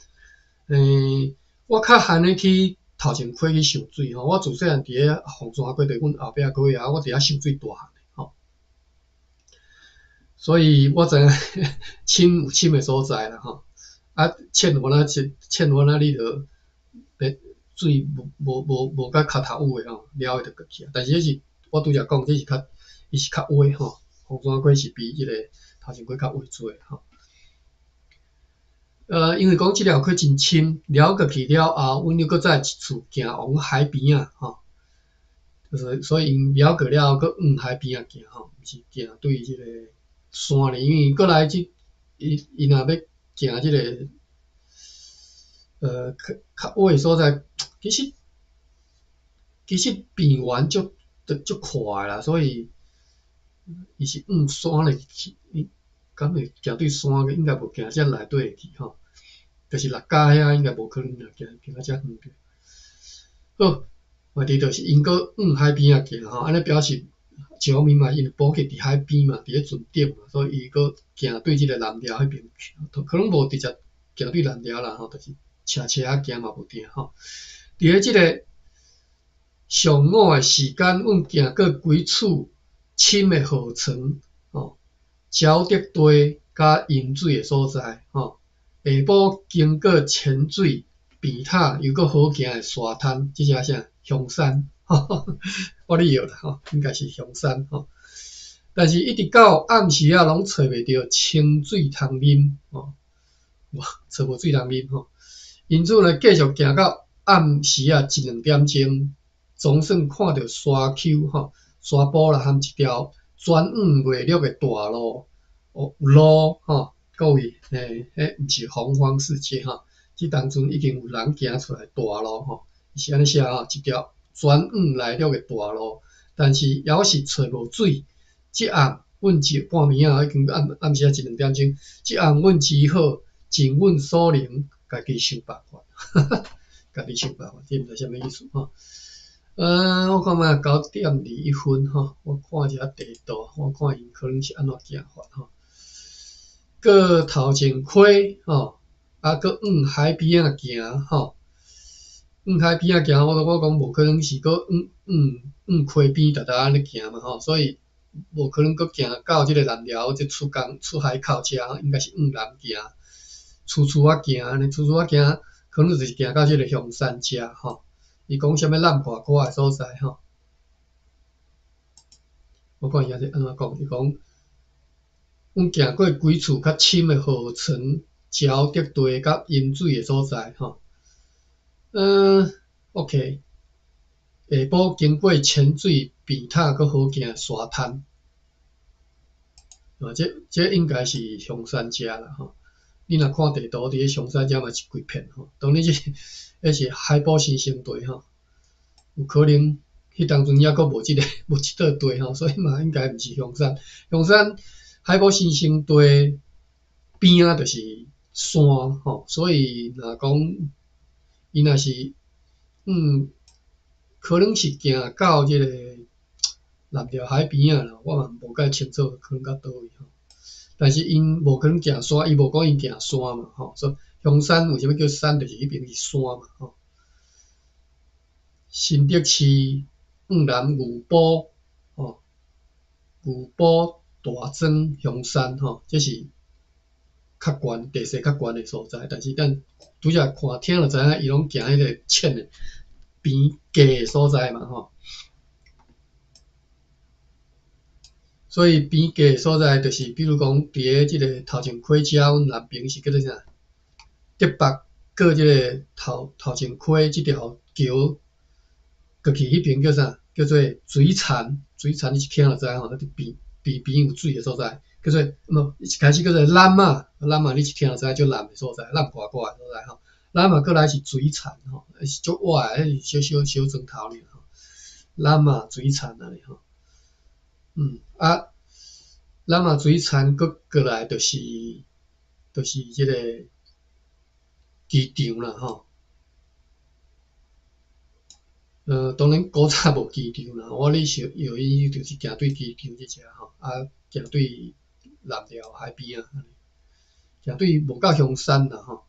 Speaker 1: 我較罕咧去頭前溪去泅水吼，我自細漢佇咧鳳山溪，就是阮後壁溪啊，我佇遐泅水大漢的吼。所以我知影深有深的所在啦吼，啊淺有安怎淺，淺有按怎你就水無甲跤頭有的吼，撩的就過去啊。但是彼是我拄才講，這是較伊是較矮吼，鳳山溪是比這个頭前溪較矮濟吼。因為講這條溪真深，撩過去了後，阮又閣再一次行往海邊仔吼，就是所以𪜶撩過了後，閣往海邊仔行吼，毋是行對這个山裡，因為過來這伊若欲行這个較較矮的所在，其實邊緣足足闊的啦，所以伊是往山裡去，伊敢會行對山？應該無行遮內底去吼，就是六甲遐應該無可能啦，行到遮遠著。好，問題就是𪜶閣往海邊仔行吼，按呢表示一方面嘛，𪜶補給佇海邊嘛，佇咧船頂嘛，所以伊閣行對這个南寮彼爿去，可能無直接行對南寮啦吼，就是斜斜仔行嘛無定吼。佇咧這个上午的時間，阮行過幾處深的河床吼，沼澤地佮淹水的所在吼。下晡經過淺水平塔，又閣好行的沙灘，這是啥？香山，我咧藥啦吼，應該是香山吼。但是，一直到暗時仔，攏揣袂著清水通啉吼，無揣無水通啉吼。因此呢，繼續行到暗時仔一兩點鐘，總算看著沙丘吼，沙埔啦，含一條轉往內陸的大路，哦，有路吼，各位，彼毋是洪荒世界吼，這當陣已經有人行出來大路吼，伊是按呢寫吼，一條轉往內陸的大路，但是猶是揣無水。這暗，阮一半暝仔已經暗暗時仔一兩點鐘，這暗阮只好盡阮所能，家己想辦法，家己想辦法，這毋知啥物意思吼。我看覓9點21分吼，我看一下地圖，我看𪜶可能是按怎行法吼。過頭前溪吼，啊，閣往海邊仔行吼，往海邊仔行，我講無可能是閣往溪邊直直按呢行嘛吼，所以無可能閣行到這个南寮這出港出海口遮，應該是往南行，趨趨仔行按呢，趨趨仔行，可能就是行到這个香山遮吼。伊講啥物南外口的所在吼？我看伊按怎講，伊講，阮行過幾處較深的河床、沼澤地佮淹水的所在吼。OK，下晡經過淺水平塔閣好行的沙灘。啊，這應該是香山遮啦吼。你若看地圖，佇咧象山遮嘛是一規片吼。當然這彼是海埔新生地吼，有可能彼當陣猶閣無這个無這塊地吼，所以嘛應該毋是象山。象山海埔新生地邊仔就是山吼，所以若講伊若是可能是行到這個南寮海邊仔啦，我嘛無介清楚，可能到佗位吼。但是𪜶無可能行山，伊無講𪜶行山嘛吼。所以象山為啥物叫山？就是彼爿是山嘛吼。新竹市往南牛埔吼，牛埔大庄象山吼，這是較懸地勢較懸的所在。但是咱拄才看聽就知影，伊攏行彼个淺的邊低的所在嘛吼。所以邊低的所在，就是比如講，佇咧這个頭前溪遮，阮南爿是叫做啥？竹北過這个頭頭前溪這條橋過去彼爿叫啥？叫做水田，水田你一聽就知吼，佇邊邊邊有水的所在，叫做無一開始叫做湳仔，湳仔你一聽就知，足湳的所在，湳掛掛的所在吼。湳仔過來是水田吼，是足倚的，彼是小小小磚頭爾吼。湳仔水田按呢吼。啊，湳仔水田閣過來就是這个機場啦吼。當然古早無機場啦，我咧想藥伊就是行對機場這遮吼，啊，行對南寮海邊仔，行對無到象山啦吼。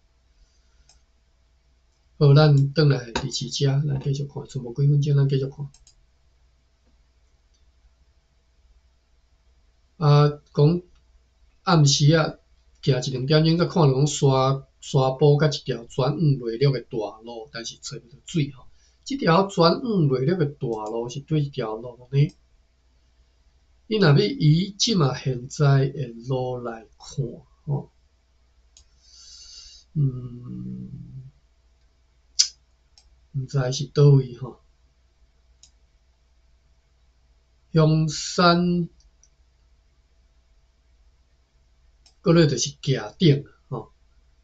Speaker 1: 好，咱轉來第四遮，咱繼續看，賰無幾分鐘，咱繼續看。啊，講暗時啊，行一兩點鐘，才看著講沙沙埔佮一條轉往內陸的大路，但是揣無著水吼。這條轉往內陸的大路是佗一條路呢？你若欲以這馬現在的路來看，吼，毋知是佗位吼。象山過落就是崎頂吼，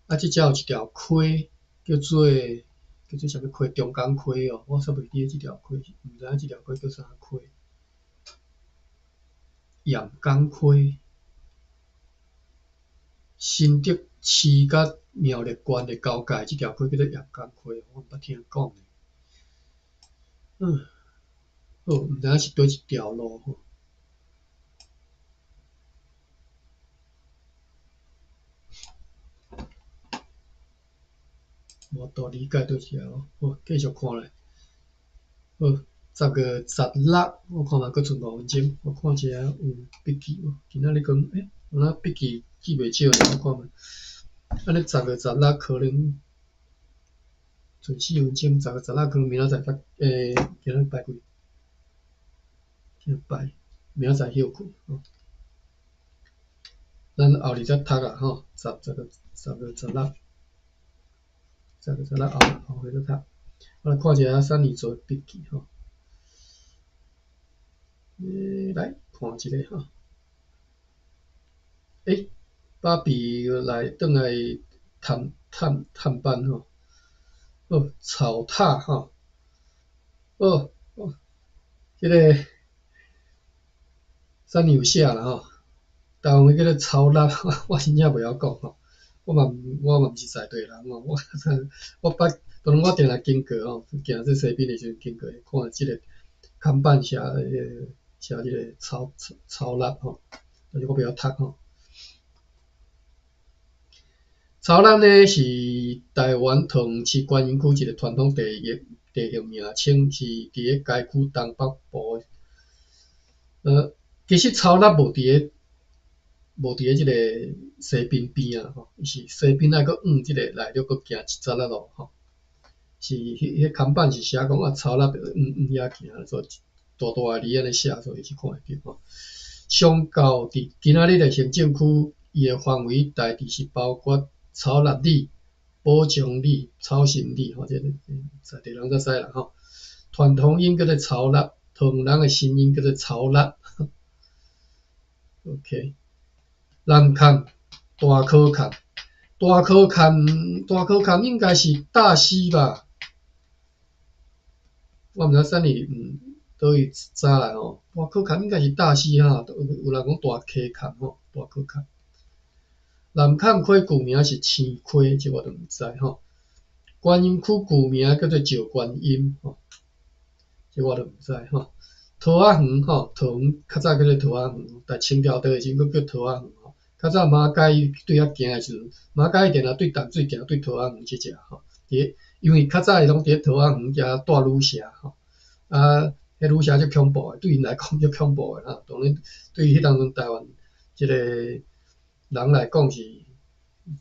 Speaker 1: 啊，這遮有一條溪叫做叫做啥物溪？中港溪哦，我煞袂記得這條溪，毋知影這條溪叫啥溪。鹽港溪，新竹市佮苗栗縣的交界，這條溪叫做鹽港溪，我毋捌聽講。好，毋知影是佗一條路吼。無法度理解佗一條，好，繼續看咧。好，10月16，我看覓閣賰五分鐘，我看一下有筆記無？今仔日講，我那筆記記袂少呢，我看覓。按呢10月16可能賰四分鐘，十月十六可能明仔載才，今仔拜幾？今仔拜，明仔載休睏吼。咱後日才讀啊吼，十十月十月十六。十月16後後日才讀。我來看一下三年做筆記吼。來看一下吼。爸比來轉來探探探班吼。哦，草塔吼。哦哦，這个三年有寫啦吼。台灣話叫做草衲，我真正袂曉講吼。我嘛毋是在地人吼，我我捌，當然我定定經過吼，行這西濱的時陣經過，看這个看板寫彼个寫這个草草衲吼，但是我袂曉讀吼。草衲呢是台灣桃園市觀音區一个傳統地域地形名稱，是佇咧該區東北部。其實草衲無佇咧無佇咧這个西濱邊仔吼，伊是西濱愛閣往這個內陸閣行一截仔路吼。是彼彼看板是寫講啊，草衲往往遐行，所以大大个字按呢寫，所以是看會著吼。上到佇今仔日的行政區，伊的範圍大致是包括草衲里、寶松里、草心里吼，這個在地人才知啦吼。傳統音叫做草衲，桃園人的新音叫做草衲。OK，南崁、大溪崁、大大溪崁，大溪崁應該是大溪吧？我毋知啥物，佗位查來吼。大溪崁應該是大溪哈，有人講大溪崁吼，大溪崁。南崁溪舊名是青溪，這我就毋知吼。觀音區舊名叫做石觀音吼，這我就毋知吼。桃仔園吼，桃園較早叫做桃仔園，但清朝的時陣閣叫桃仔園吼。較早馬偕對遐行的時陣，馬偕定定對淡水行對桃仔園這隻吼，佇因為較早伊攏佇咧桃仔園遮蹛女社吼，啊，彼女社足恐怖的，對𪜶來講足恐怖的啦。當然，對彼當陣台灣這个人來講是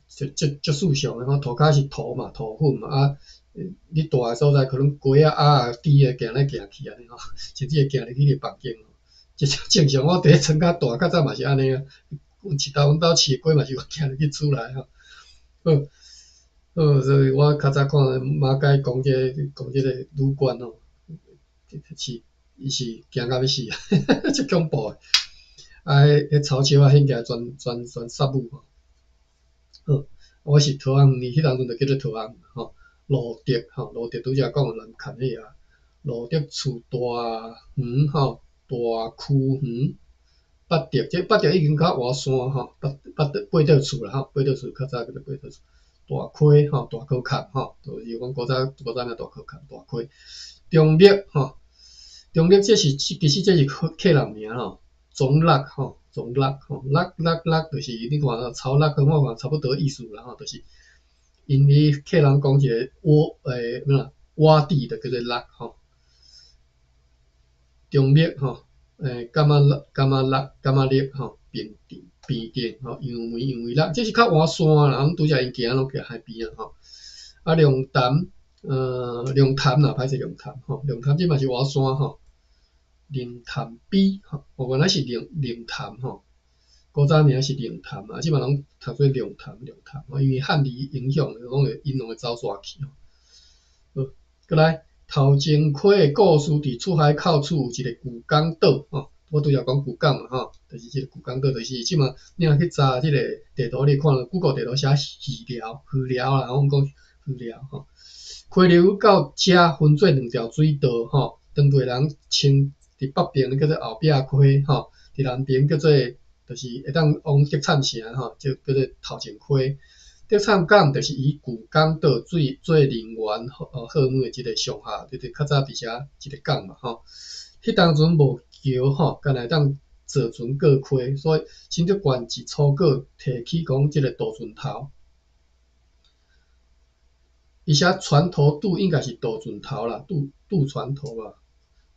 Speaker 1: 足足足思想的吼，塗跤是塗嘛，塗粉嘛啊，你蹛的所在可能雞仔、鴨仔、豬會行來行去按呢吼，甚至會行入去你房間吼，這正常。我佇咧莊跤蹛較早嘛是按呢啊，阮飼兜阮兜飼的雞嘛是有行入去厝內吼。好，好，所以我較早看馬偕講這个講這個女官吼，是伊是驚甲欲死啊，足恐怖的。啊，彼彼草笑仔掀起來全全全殺母吼。好，我是桃仔園，彼當陣就叫做桃仔園吼。蘆竹吼，蘆竹拄才講的南崁彼下，蘆竹厝大園吼，大區園，八德，這八德已經較外山吼，八八德八德厝啦吼，八德厝較早叫做八德厝。大溪吼，大溪崁吼，就是講古早古早名大溪崁，大溪。中壢吼，中壢這是其實這是客客人名吼，中壢吼，中壢吼，壢壢壢就是你看草壢跟我看差不多意思啦吼，就是𪜶彼客人講一个洼欸欲怎洼地就叫做壢吼。中壢吼，欸柑仔壢柑仔壢柑仔壢吼，平鎮平鎮吼，楊梅楊梅壢，這是較倚山啦，阮拄才𪜶行攏行海邊仔吼。啊，龍潭龍潭啦，歹勢龍潭吼，龍潭這嘛是倚山吼。龍潭陂吼，哦原來是龍龍潭吼，古早名是龍潭啊，這馬攏讀做龍潭龍潭，因為漢字影響，攏會𪜶攏會走煞去吼。好，閣來頭前溪的故事，佇出海口處有一個舊港島吼，我拄才講舊港嘛吼，就是這個舊港島，就是這馬你若去查這個地圖，你會看到 Google 地圖寫魚寮，魚寮啦，阮講魚寮吼。溪流到遮分做兩條水道吼，當地人稱佇北爿叫做後壁溪吼，佇南爿叫做就是會當往德產城吼，就叫做頭前溪。德產港就是以舊港島水做能源荷姆的這个上下，就是較早佇遮一个港嘛吼。彼當陣無橋吼，干焦會當坐船過溪，所以新竹縣一初稿提起講這个渡船頭。伊寫船頭渡應該是渡船頭啦，渡渡船頭吧，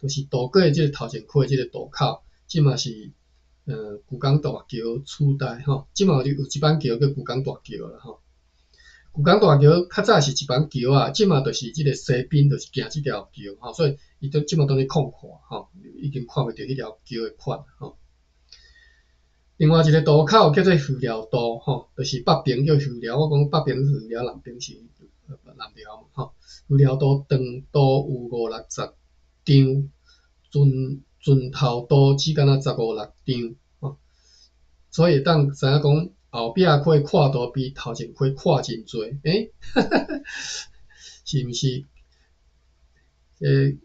Speaker 1: 就是渡過這个頭前溪這个渡口，這嘛是舊港大橋取代吼，這嘛有一板橋叫舊港大橋啦吼。舊港大橋較早是一板橋仔，這嘛就是這个西濱就是行這條橋吼，所以伊都這嘛當咧空看吼，已經看袂著彼條橋的款吼。另外一个渡口叫做魚寮渡吼，就是北爿叫魚寮，我講北爿是魚寮，南爿是南寮嘛吼。魚寮渡長度有五六十丈，船船頭渡只敢若十五六丈吼，所以會當知影講後壁溪闊度比頭前溪闊真濟，欸，是毋是？欸，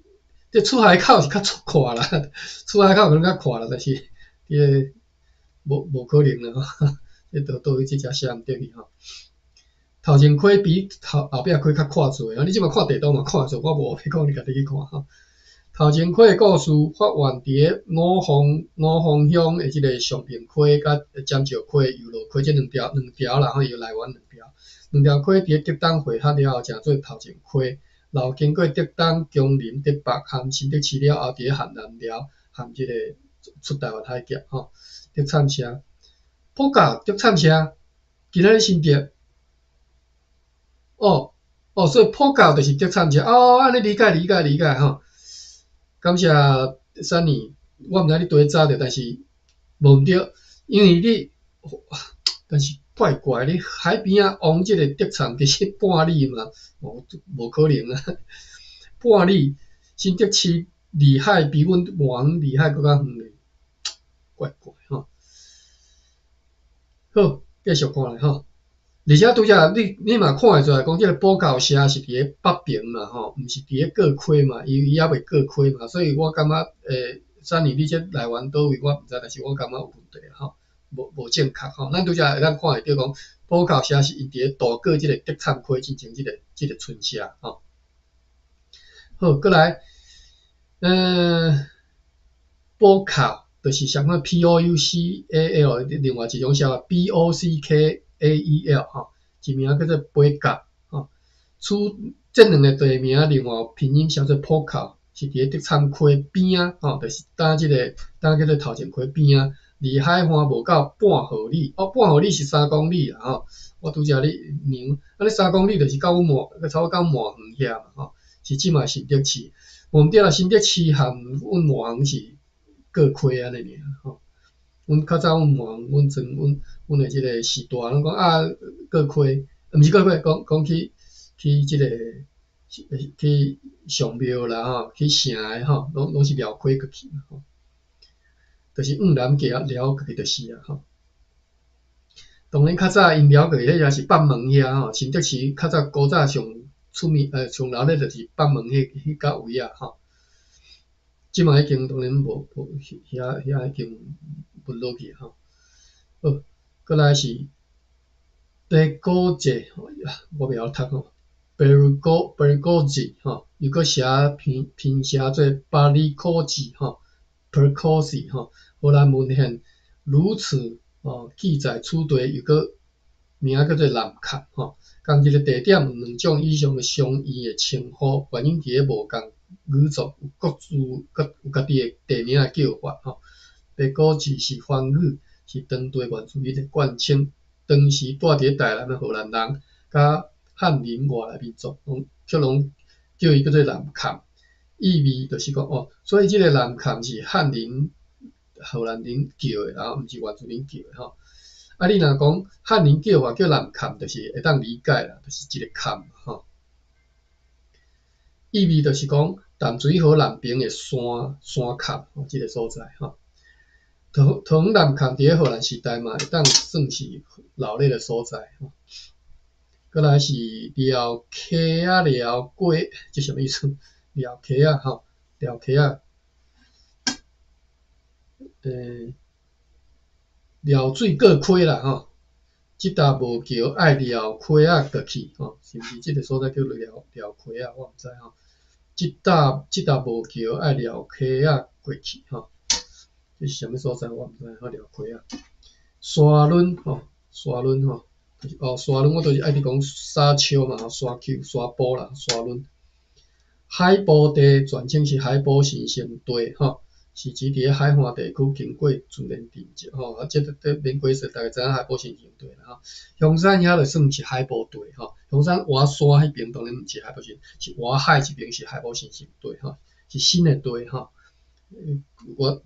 Speaker 1: 這出海口是較出闊啦，出海口可能較闊啦，但是這个無無可能啦吼，這佗位這只寫毋對去吼。頭前溪比頭後壁溪較闊濟，啊！你這馬看地圖嘛看會出，我無欲講你家己去看吼。頭前溪的故事發源佇咧五峰五峰鄉的這个上平溪佮尖石溪、游樂溪這兩條兩條啦吼，伊來源兩條，兩條溪佇咧竹東匯合了後，成做頭前溪。然後經過竹東、芎林、竹北和新竹市了後，佇咧漢南寮和這个出台灣海峽吼。竹產車，埔甲竹產車，今仔日新竹。哦哦，所以埔甲就是竹產車哦，按呢理解理解理解吼。感謝 Sunny，我毋知你佗查著，但是無毋對，因為你，但是怪怪，你海邊仔往這個竹產其實半里嘛，無無可能啊，半里新竹市離海比阮外遠離海閣較遠咧，怪怪吼。好，繼續看來吼。而且拄才你嘛看會出來，講這個埔口社是佇咧北爿嘛吼，毋是佇咧過溪嘛，伊猶未過溪嘛，所以我感覺珊妮你這來源佗位我毋知，但是我感覺有問題吼，無正確吼。咱拄才會當看會著講，埔口社是𪜶佇咧渡過這個竹塹溪進前這個村社吼。好，過來，埔口就是相款 P O U C A L，另外一種寫法 B O C K A E L 吼，一名叫做背角吼。此這兩个地名另外拼音寫做埔口，是佇咧竹塹溪邊仔吼，就是佇這个佇叫做頭前溪邊仔，離海岸無夠半毫里，哦，半毫里是3公里啦吼。我拄才咧量，按呢三公里就是到阮滿，差不多到滿園遐嘛吼，是這馬新竹市。無毋對啦，新竹市和阮滿園是過溪按呢爾吼。阮較早阮滿園，阮陣阮的這个時代攏講啊過溪，毋是過溪，講講去這个去上廟啦吼，去城的吼，攏是寮溪過去吼，就是往南行寮過去就是啊吼。當然較早𪜶寮過去，彼也是北門遐吼，新竹市較早古早上出名，上鬧熱就是北門彼角位仔吼。這馬已經當然無遐已經沒落去吼。好，過來是白果節，我袂曉讀吼。白果子吼，又閣寫拼寫做巴里科子吼，Percosi 吼，荷蘭文獻如此哦記載此地又閣名叫做南崁吼。仝一个地點有兩種以上的相異的稱呼，原因佇咧無仝語族有各自各有家己的地名的叫法吼。白果子是番語，是當地原住民的慣稱。當時住佇咧台南的荷蘭人，佮漢人外來民族，攏卻攏叫伊叫做南崁，意味就是講哦，所以這个南崁是漢人、荷蘭人叫的，然後毋是原住民叫的吼。啊，你若講漢人叫法叫南崁，就是會當理解啦，就是一个崁吼。意味就是講淡水河南邊的山崁吼，這个所在吼。桃園南崁佇咧荷蘭時代嘛，會當算是鬧熱的所在吼。過來是寮溪仔寮過，這啥物意思？寮溪仔吼，寮溪仔，寮水過溪啦吼。這搭無橋愛寮溪仔過去吼，是毋是這个所在叫做寮溪仔？我毋知吼。這搭無橋愛寮溪仔過去吼，這是啥物所在？我毋知吼，寮溪仔。沙崙吼，沙崙吼。哦，沙崙我就是愛佇講沙丘嘛，沙丘、沙埔啦，沙崙。海埔地全稱是海埔神聖地吼，是指佇咧海岸地區經過自然沉積吼，啊，這個免解釋，大家知影海埔神聖地啦吼。香山遐就算是海埔地吼，香山外山彼爿當然毋是海埔神，是外海這爿是海埔神聖地吼，是新的地吼。我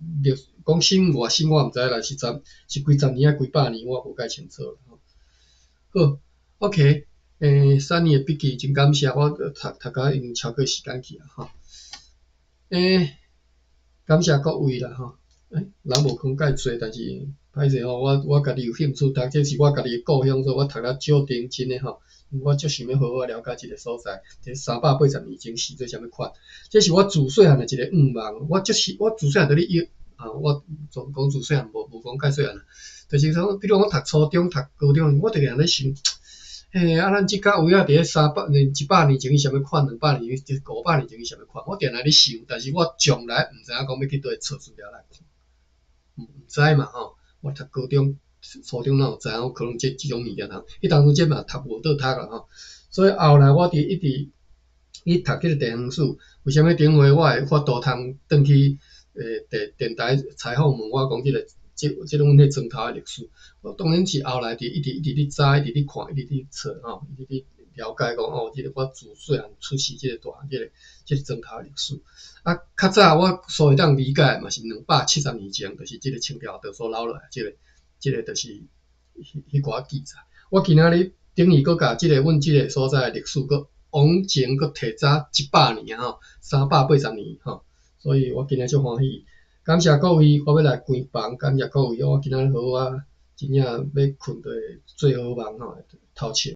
Speaker 1: 講新偌新我毋知啦，是幾十年抑幾百年，我無介清楚啦吼。好，OK，珊妮的筆記真感謝，我讀甲已經超過時間去啊吼。感謝各位啦吼。人無講介濟，但是歹勢吼，我家己有興趣讀，這是我家己的故鄉，所以我讀了少認真的吼。我足想欲好好了解這个所在，這380年前是做啥物款。這是我自細漢的一个願望，我足是我自細漢就咧臆啊，我總講自細漢無講介細漢啦，就是講，比如講我讀初中、讀高中，我就定咧想，嘿，啊，咱這角位仔佇咧300年、100年前是啥物款，200年前、500年前是啥物款，我定定咧想，但是我從來毋知影講欲去佗位揣資料來看，毋知嘛吼。我讀高中、初中哪有知影有可能這種物件通？彼當陣這嘛讀無倒讀啦吼。所以後來我佇一直去讀這个地方史，為啥物頂回我會有法度通轉去電台採訪問我講這个這阮彼磚頭的歷史？我當然是後來佇一直一直咧查，一直咧看，一直咧揣吼，一直咧了解講哦，這个我自細漢出世這个大這個磚頭的歷史。啊，較早我所會當理解嘛是270年前，就是這个清朝就所留落來，這個就是彼寡記載。我今仔日等於閣共這个阮這个所在的歷史閣往前閣提早100年吼，380年吼，所以我今仔足歡喜。感謝各位，我欲來關房，感謝各位，我今仔日好好啊。真正欲睏就會做好夢吼，會透醒。